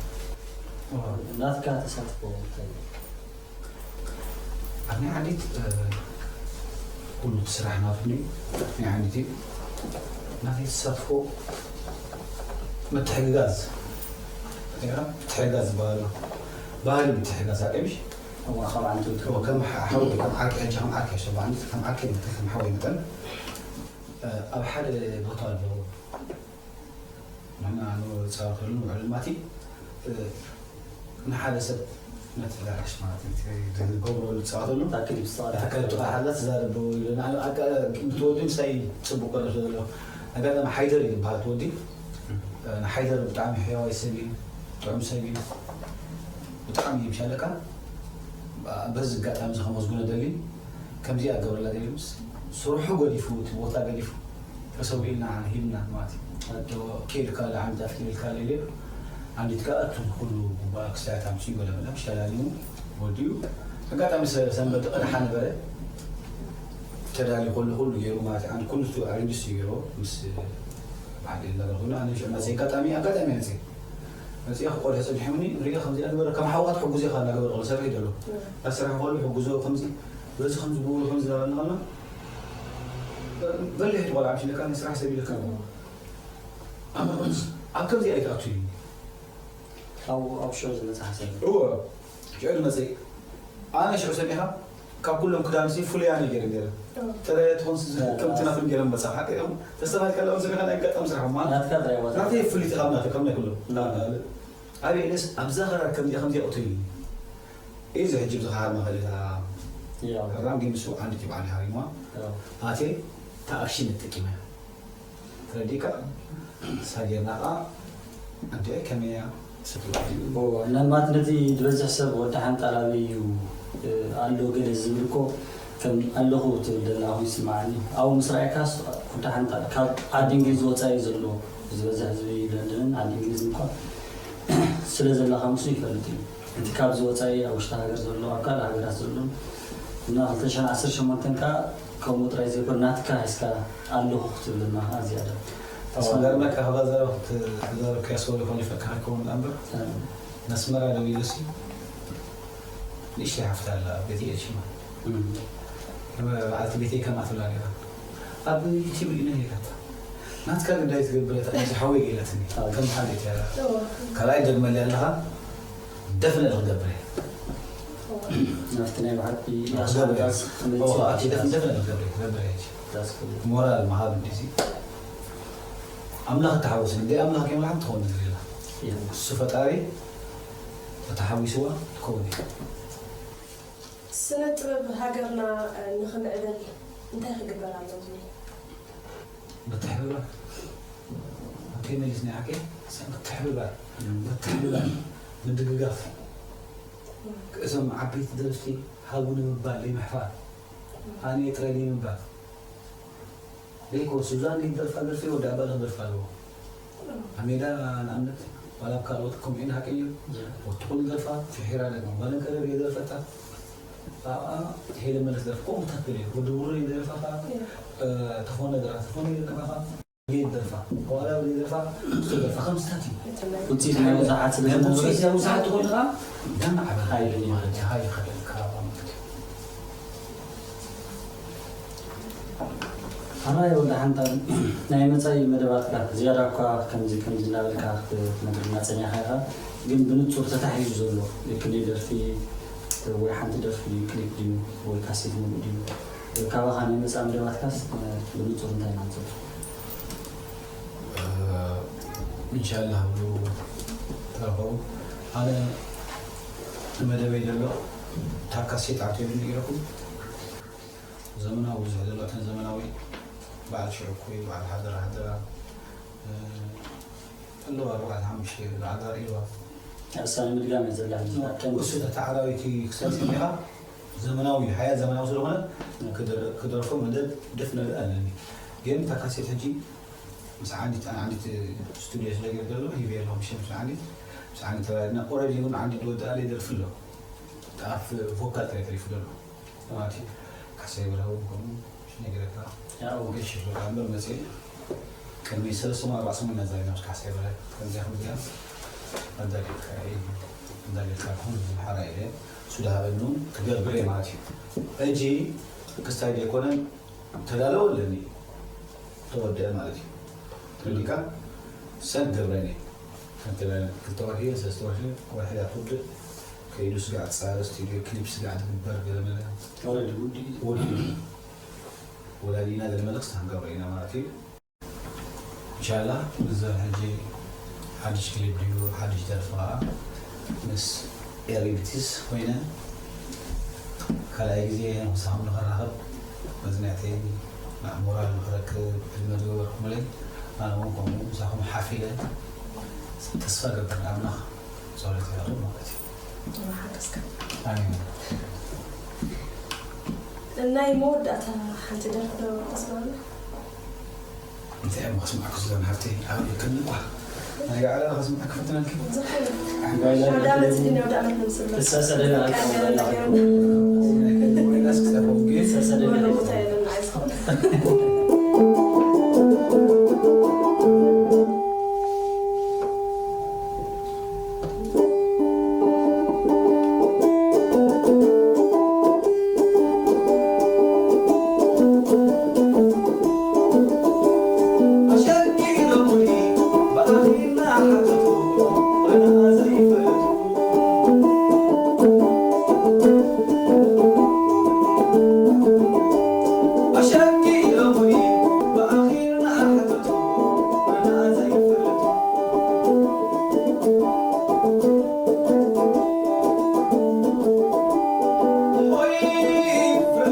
ናትካ ተሳትፎ እንታይ ኣብ ናይ ዓንዲት ኩሉ እቲ ስራሕ ናቱ ናይ ዓንዲት እዩ ናተይ ተሳትፎ ምትሕግጋዝ ምትሕግጋዝ ዝበሃል ባህሊ ምትሕግጋዝ ኣቀሚሽ እዋ ካብ ዓንቱ ከም ሓው ከም ዓርኪ ሕጂ ከም ዓርኪ ሕሰብ ዓንዲት ከም ዓርኪ መጠን ከም ሓወይ መጠን ኣብ ሓደ ቦታ ኣሎ ንሕና ንፃወተሉ ንውዕል ማቲ ንሓደ ሰብ ነቲ ዳራሽ ማለት ዝገብረሉ ዝፃወተሉ ተካልቱ ሓላ ትዛረብ ብትወዲ ምሳይ ፅቡቅ ቀረብ ዘሎ ኣጋጣሚ ሓይደር እዩ ዝበሃል ትወዲ ንሓይደር ብጣዕሚ ሕያዋይ ሰብ እዩ ጥዑም ሰብ እዩ ብጣዕሚ እዩ ምሻለካ በዚ ኣጋጣሚ እዚ ከመስግኖ ደሊ ከምዚኣ ገብረላ ደሊ ምስ ስርሑ ገዲፉ እቲ ቦታ ገዲፉ ተሰዊእና ሂብና ማለት እዩ። ኣዶ ኬድካ ለዓንታ ፍትልካ ለልዮ ዓንዲትካ ኣቱ ኩሉ ጉባኣ ክስታያት ኣምፅኡ ገለመለ ሸላሊሙ ወዲኡ ኣጋጣሚ ሰንበት ቅዳሓ ነበረ ተዳልዩ ከሎ ኩሉ ገይሩ ማለት እዩ። ኩሉ ኣሬንጅ ገይሩ ምስ በዓል ነበረ ኮይኑ ኣነ ሽዑ መፅእ ኣጋጣሚ ኣጋጣሚ መፅእ መፅእ ክቆልዑ ፀኒሖምኒ ንሪኦ ከምዚኣ ነበረ ከም ሓውካ ትሕጉዝ ኢኻ እናገበረ ከሎ ሰብሒ ደሎ ኣስራሕ ከሎ ሕጉዞ ከምዚ በዚ ከም ዝገብሩ ከም ዝነበርና ከለና በሊሕ ቆልዓ ምሽ ኢለካ ናይ ስራሕ ሰብ ኢለካ ኣለዎ። ኣነ ከምስ ኣብ ከምዚ ኣይትኣቱ እዩ። ካብኡ ኣብ ሽዑ ዝመፅእ ሓሳብ እዩ። እወ ሽዑ ዝመፅእ ኣነ ሽዑ ሰሚኻ ካብ ኩሎም ክዳንሲ ፍሉይ ኣነ ገይረ ነይረ። ተለየ ትኾንስ ከምቲ ናቶም ገይረ መፃ ሓቂ እዮም ተስተኻልካ ኣለዎም ሰሚኻ ናይ ኣጋጣሚ ስራሕ ማ ናትካ ጥራይ ቦታ ናተይ ፍሉይቲ ካብ ናተ ካብ ናይ ኩሎም ኣበይ ኢለስ ኣብዛ ኸራር ከምዚኣ ከምዚኣ እቶ እዩ እዚ ሕጂ ብዝኸሃር መኸሊታ ያው ራም ግን ንሱ ዓንዲ ትብዓል ሃሪማ ያው ኣቴ ተኣክሽን እጠቂመ ተረዲካ ሳጌርና ቃ ኣንተ ከመያ ስትብላ እዎ፣ ምናልባት ነቲ ዝበዝሕ ሰብ ወዲ ሓንጣል ኣበይ እዩ ኣሎ ገለ ዝብል እኮ ከም ኣለኹ ትብል ዘላ ኮይኑ ይስምዓኒ። ኣብኡ ምስ ረኣየካስ ወዲ ሓንጣል ካብ ዓዲ እንግሊዝ ወፃኢ ዘሎ ዝበዝሕ ህዝቢ ለንደንን ዓዲ እንግሊዝን እኳ ስለ ዘለኻ ምስኡ ይፈልጥ እዩ። እቲ ካብዚ ወፃኢ ኣብ ውሽጢ ሃገር ዘሎ ኣብ ካልእ ሃገራት ዘሎ እና ክልተ ሽሕን ዓሰርተ ሸሞንተን ከኣ ከምኡ ጥራይ ዘይኮነ ናትካ ሒዝካ ኣለኹ ክትብለና ከኣ ዝያዳ ተስፋ ገርመካ ካብ ዘረባ ክትዛረብ ከያስወሉ ይኾን ይፈካ ሃከውን እምበር ሰላም። ነስመራ ደው ኢለሲ ንእሽተይ ሓፍታ ኣላ ቤት ኤልሽማ በዓልቲ ቤተይ ከምኣ ትብላ ነራ ኣብ ዩቲብ ርኢና ሄካታ ናትካ ግዳይ ትገብረ ተቐምዚ ሓወይ ገለትኒ ከም ሓሌት ያላ ካልኣይ ደግመልያ ኣለኻ ደፍነ ክገብረ ናብቲ ናይ ብሓቂ ክገብረ ደፍነ ክገብረ ክገብረ ሞራል መሃብ እንዲዚ ኣምላኽ ተሓወስ እንደ ኣምላኽ ከይመልሓም ትኸውን ነገር የላ እሱ ፈጣሪ ተተሓዊስዋ ትኸውን እያ ስነ ጥበብ ሃገርና ንኽምዕብል እንታይ ክግበር ኣለዎ ዝብል ምትሕብባር ኣንተይ መሊስና ሓቂ ምትሕብባር ምትሕብባር ምድግጋፍ እዞም ዓበይቲ ደረስቲ ሃቡ ንምባል ዘይምሕፋር ኣነ ጥራይ ዘይምባል ዘይኮን ሱዛን ዘይደርፋ ደርፊ ወዲ ኣባል ክደርፋ ኣለዎ ኣብ ሜዳ ንኣብነት ዋላ ኣብ ካልኦት ከምኡ ኢና ሓቂ እዩ ወትኹን ደርፋ ፍሒራ ደግሞ ጓልን ቀረብ የደርፈታ ኣብኣ ሄደ መለስ ደርፍ ከምኡ ታክል እዩ ወዲ ውሩ ደርፋ ከዓ ተኾነ ደራ ተኾነ ደርፋ ጌት ደርፋ ዋላ ወዲ ደርፋ እሱ ደርፋ ከም ስታት እዩ ውፅኢት ናይ ብዙሓት ስለ ናይ ዝነበረ ውፅኢት ናይ ብዙሓት ኮይኑ ከዓ ደም ዓበል ሓይሊ እዩ። ማለት እዩ ሓይሊ ይኸለልካ ማለት እዩ ሓራይ ወዲ ሓንታ ናይ መፃኢ መደባትካ ዝያዳ እኳ ከምዚ ከምዚ እናበልካ ክትነግርና ፀኒኻ ኢኻ ግን ብንፁር ተታሒዙ ዘሎ ክንደይ ደርፊ ወይ ሓንቲ ደርፊ ድዩ ክሊፕ ድዩ ወይ ካሴት ሙሉእ ድዩ ካባኻ ናይ መፃኢ መደባትካስ ብንፁር እንታይ ኢና ንፅበ እንሻላ ብሉ ተረኸቡ ኣነ መደበይ ዘሎ ታካሴት ኣትዮ ነይረኩም ዘመናዊ ብዙሕ ዘለተን ዘመናዊ በዓል ሽዑኩ በዓል ሓደራ ሓደራ ኣለዋ ኣርባዕተ ሓሙሽተ ዝዓጋር ኢልዋ እሳ ንምድጋም እየ ዘላ ሕጂ ከም እሱ ተዓራዊቲ ክሰልሲ ኢኻ ዘመናዊ ሓያ ዘመናዊ ስለሆነ ክደርፎ መደብ ደፍ ነብል ኣለኒ ግን እታ ካሴት ሕጂ ምስ ዓንዲት ኣነ ዓንዲት ስቱድዮ ስለ ገይረ ዘሎ ሂበ ኣለኹ ምሽ ምስ ዓንዲት ምስ ዓንዲት ተባሂልና ኦረዲ እውን ዓንዲት ወዲ ኣለ ይደርፊ ኣሎ ኣፍ ቮካል ጥራይ ተሪፉ ዘሎ ማለት እዩ ካሕሳይ በርሀ እውን ከምኡ ሽነ ገረካ ያው ገሽ በቃ እምበር መፅእ ቅድሚ ሰለስተ ሰሙን ኣርባዕ ሰሙን ኢና ዛሪብና ምስ ካሕሳይ በርሀ ከምዚያ ከምዚያ እንዳጌርካ እንዳጌርካ ኩን ሓራ ኢለ እሱ ዳሃበኒ እውን ክገብር እየ ማለት እዩ ሕጂ ክስታይ ዘይኮነን ተዳለወ ኣለኒ ተወደአ ማለት እዩ ተወዲካ ሰብ ገብረኒ ከምቲ ክልተ ወርሒ ሰለስተ ወርሒ ወርሒ ዳ ትውድእ ከይዱ ስጋዕ ትፃረ ስቱዲዮ ክሊፕ ስጋዕ ትግበር ገለመለ ወረድ ውዲ ወዲ ወላዲና ገለመለ ክስታን ገብረ ኢና ማለት እዩ እንሻላ ንዘን ሕጂ ሓድሽ ክሊፕ ድዩ ሓድሽ ደርፊ ከዓ ምስ ኤሪቢቲስ ኮይነ ካልኣይ ግዜ ምሳኹም ንኸራኸብ መዝናዕተይ ሞራል ንኽረክብ ዕድመ ዝገበርኩምለይ ኣነ እውን ከምኡ ምሳኹም ሓፊለ ተስፋ ገብር ኣምላኽ ጸሎት ይረኽብ ማለት እዩ ሓገዝካ ኣሜን ናይ መወዳእታ ሓንቲ ደርፊ ዶ ተስማሚ እንታይ እሞ ከስምዓኩ ዝዛን ሃብተይ ኣብ ይከኒ ኳ ናይ ጋዕላ ከስምዓኩ ፈትነልኪ ኣውዳመት ግን ኣውዳመት ንምስል እሳ ሰደዳ ወይናስ ክሳብ ጌ እሳ ሰደዳ ወለቦታ የለን ኣይዝኸውን ሸኪሎሙኒ ብኣኺርና ሓተቱ ኣና ዘይፈልጡ ወይ ፍረ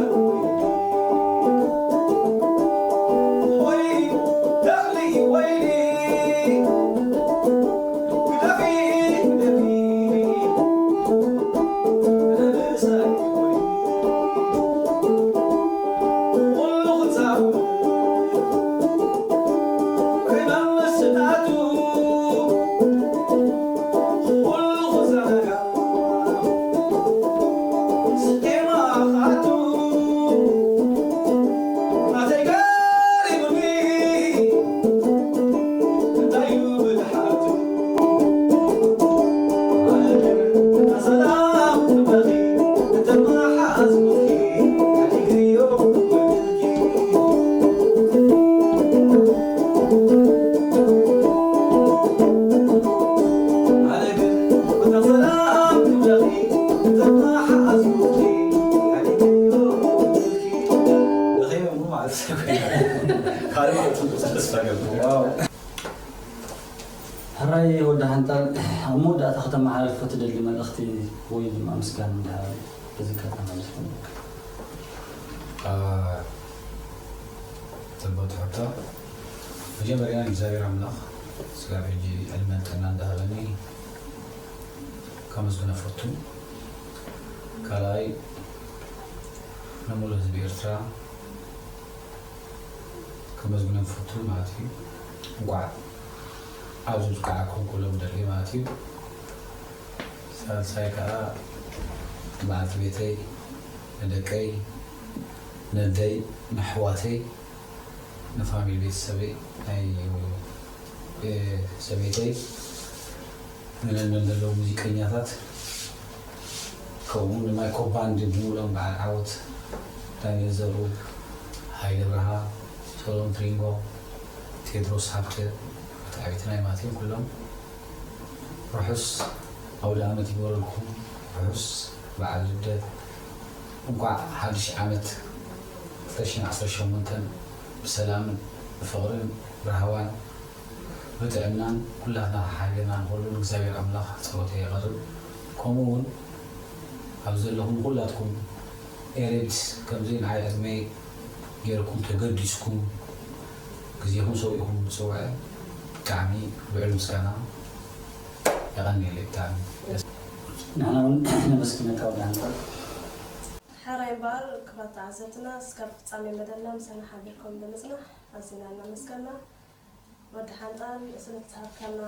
ወይ ዳሊ ወይኒ ግደፊ ግደፊ ሕራይ ወዲ ሓንጣል፣ ኣብ መወዳእታ ከተመሓላልፎ ትደሊ መልእኽቲ ወይ ድማ ምስጋና እንድሕር ኣሎ፣ በዚ ኣጋጣሚ ኣመስግነካ። ጽብቕቲ ሕቶ። መጀመርያ ንእግዚኣብሔር ኣምላኽ ስጋብ ሕጂ ዕድመን ጥዕናን እንዳሃበኒ ከመስግኖ እፈቱ። ካልኣይ ንሙሉእ ህዝቢ ኤርትራ ከመስግኖ እፈቱ ማለት እዩ። እንቋዕ ኣብዚ ኣብቃዓኩም ክብሎም ደልየ ማለት እዩ። ሳልሳይ ከዓ ንበዓልቲ ቤተይ፣ ንደቀይ፣ ነደይ፣ ንኣሕዋተይ፣ ንፋሚሊ ቤተሰበይ፣ ናይ ሰበይተይ፣ ንለንደን ዘለዉ ሙዚቀኛታት፣ ከምኡውን ንማይኮ ባንድ ብምሉኦም በዓል ዓወት፣ ዳንኤል ዘርኡ፣ ሃይለ ብርሃ፣ ሰሎን ትሪንጎ፣ ቴድሮስ ሃብተ፣ መትዓቢትና ማለት እዮም ኩሎም። ርሑስ ኣውደኣመት ይግበረልኩም። ርሑስ በዓል ልደት። እንኳዕ ሓድሽ ዓመት ዕስራ ዓሰርተ ሸሞንተ ብሰላምን ብፍቕርን ብራህዋን ብጥዕናን ኩላትና ሓቢርና ንኸሉ ንእግዚኣብሔር ኣምላኽ ጸሎተይ የቕርብ። ከምኡ እውን ኣብ ዘለኹም ኩላትኩም ኤሬድስ ከምዚ ንዓይ ዕድመይ ገይርኩም ተገዲስኩም ግዜኹም ሰዊእኩም ምጽውዐ ብጣዕሚ ልዑል ምስጋና የቐንየለይ። ብጣዕሚ ደስ ንሕና እውን ነመስግነካ ወዲ ሓንጣል። ሕራይ እምበኣር ክቡራት ተዓዘብትና እስካብ ፍጻሜ መደብና ምሳና ሓቢርኩም ብምጽናሕ ኣዚና እናመስገና። ወዲ ሓንጣል ስለዝተሃብካና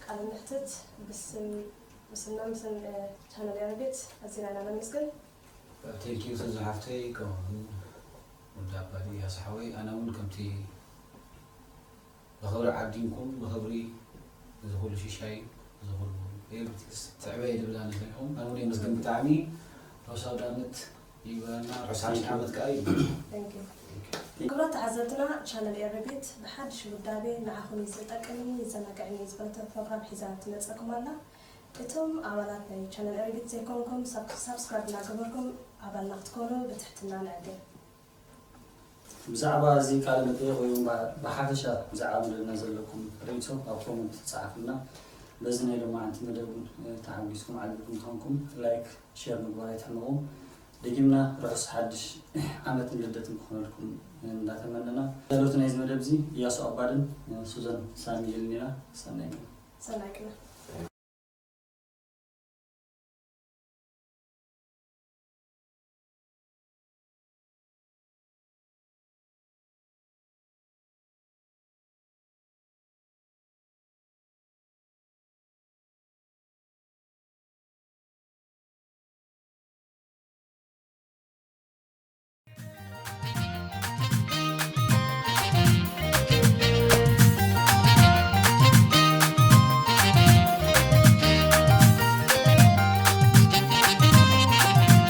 ቃለ መሕትት ብስም ብስምና ምስን ቻነል ኤረቤት ኣዚና ኢና ነመስግን። Thank you ሱዚ ሓፍተይ ከምኡውን ወዲ ኣባዲ ያስ ሓወይ ኣነ እውን ከምቲ ብኽብሪ ዓዲንኩም ብኽብሪ እዚ ኩሉ ሽሻይ እዚ ኩሉ ኤርትስ ትዕበይ ዝብላ ነዚኹም ኣነ እውን የመስግን ብጣዕሚ ርሑስ ኣውዳመት ይግበረና ርሑስ ሓድሽ ዓመት ከዓ ይግበረና። Thank you። ክቡራት ተዓዘብትና ቻነል ኤረቤት ብሓድሽ ውዳቤ ንዓኹም እዩ ዝጠቅምኒ ይዘናግዕኒ እዩ ዝበለቶ ፕሮግራም ሒዛ ትመፀኩም ኣላ። እቶም ኣባላት ናይ ቻነል ኤረቤት ዘይኮንኩም ሳብስክራይብ እናገበርኩም ኣባልና ክትኮኑ ብትሕትና ንዕድም። ብዛዕባ እዚ ቃለ መጠይቕ ወይ እውን ብሓፈሻ ብዛዕባ መደብና ዘለኩም ርእይቶ ኣብ ኮመንት ጸሓፉልና። በዚ ናይ ሎማዓንቲ መደብ እውን ተሓጒስኩም ዓጊብኩም ምዃንኩም ላይክ ሸር ምግባር ኣይትሕመቑ። ደጊምና ርሑስ ሓድሽ ዓመትን ልደትን ክኾነልኩም እንዳተመነና። ተዳለውቲ ናይዚ መደብ እዚ እያሱ ኣባድን ሱዘን ሳሚኤልን ኢና። ሰናይ ቀን። ሰናይ ቀን።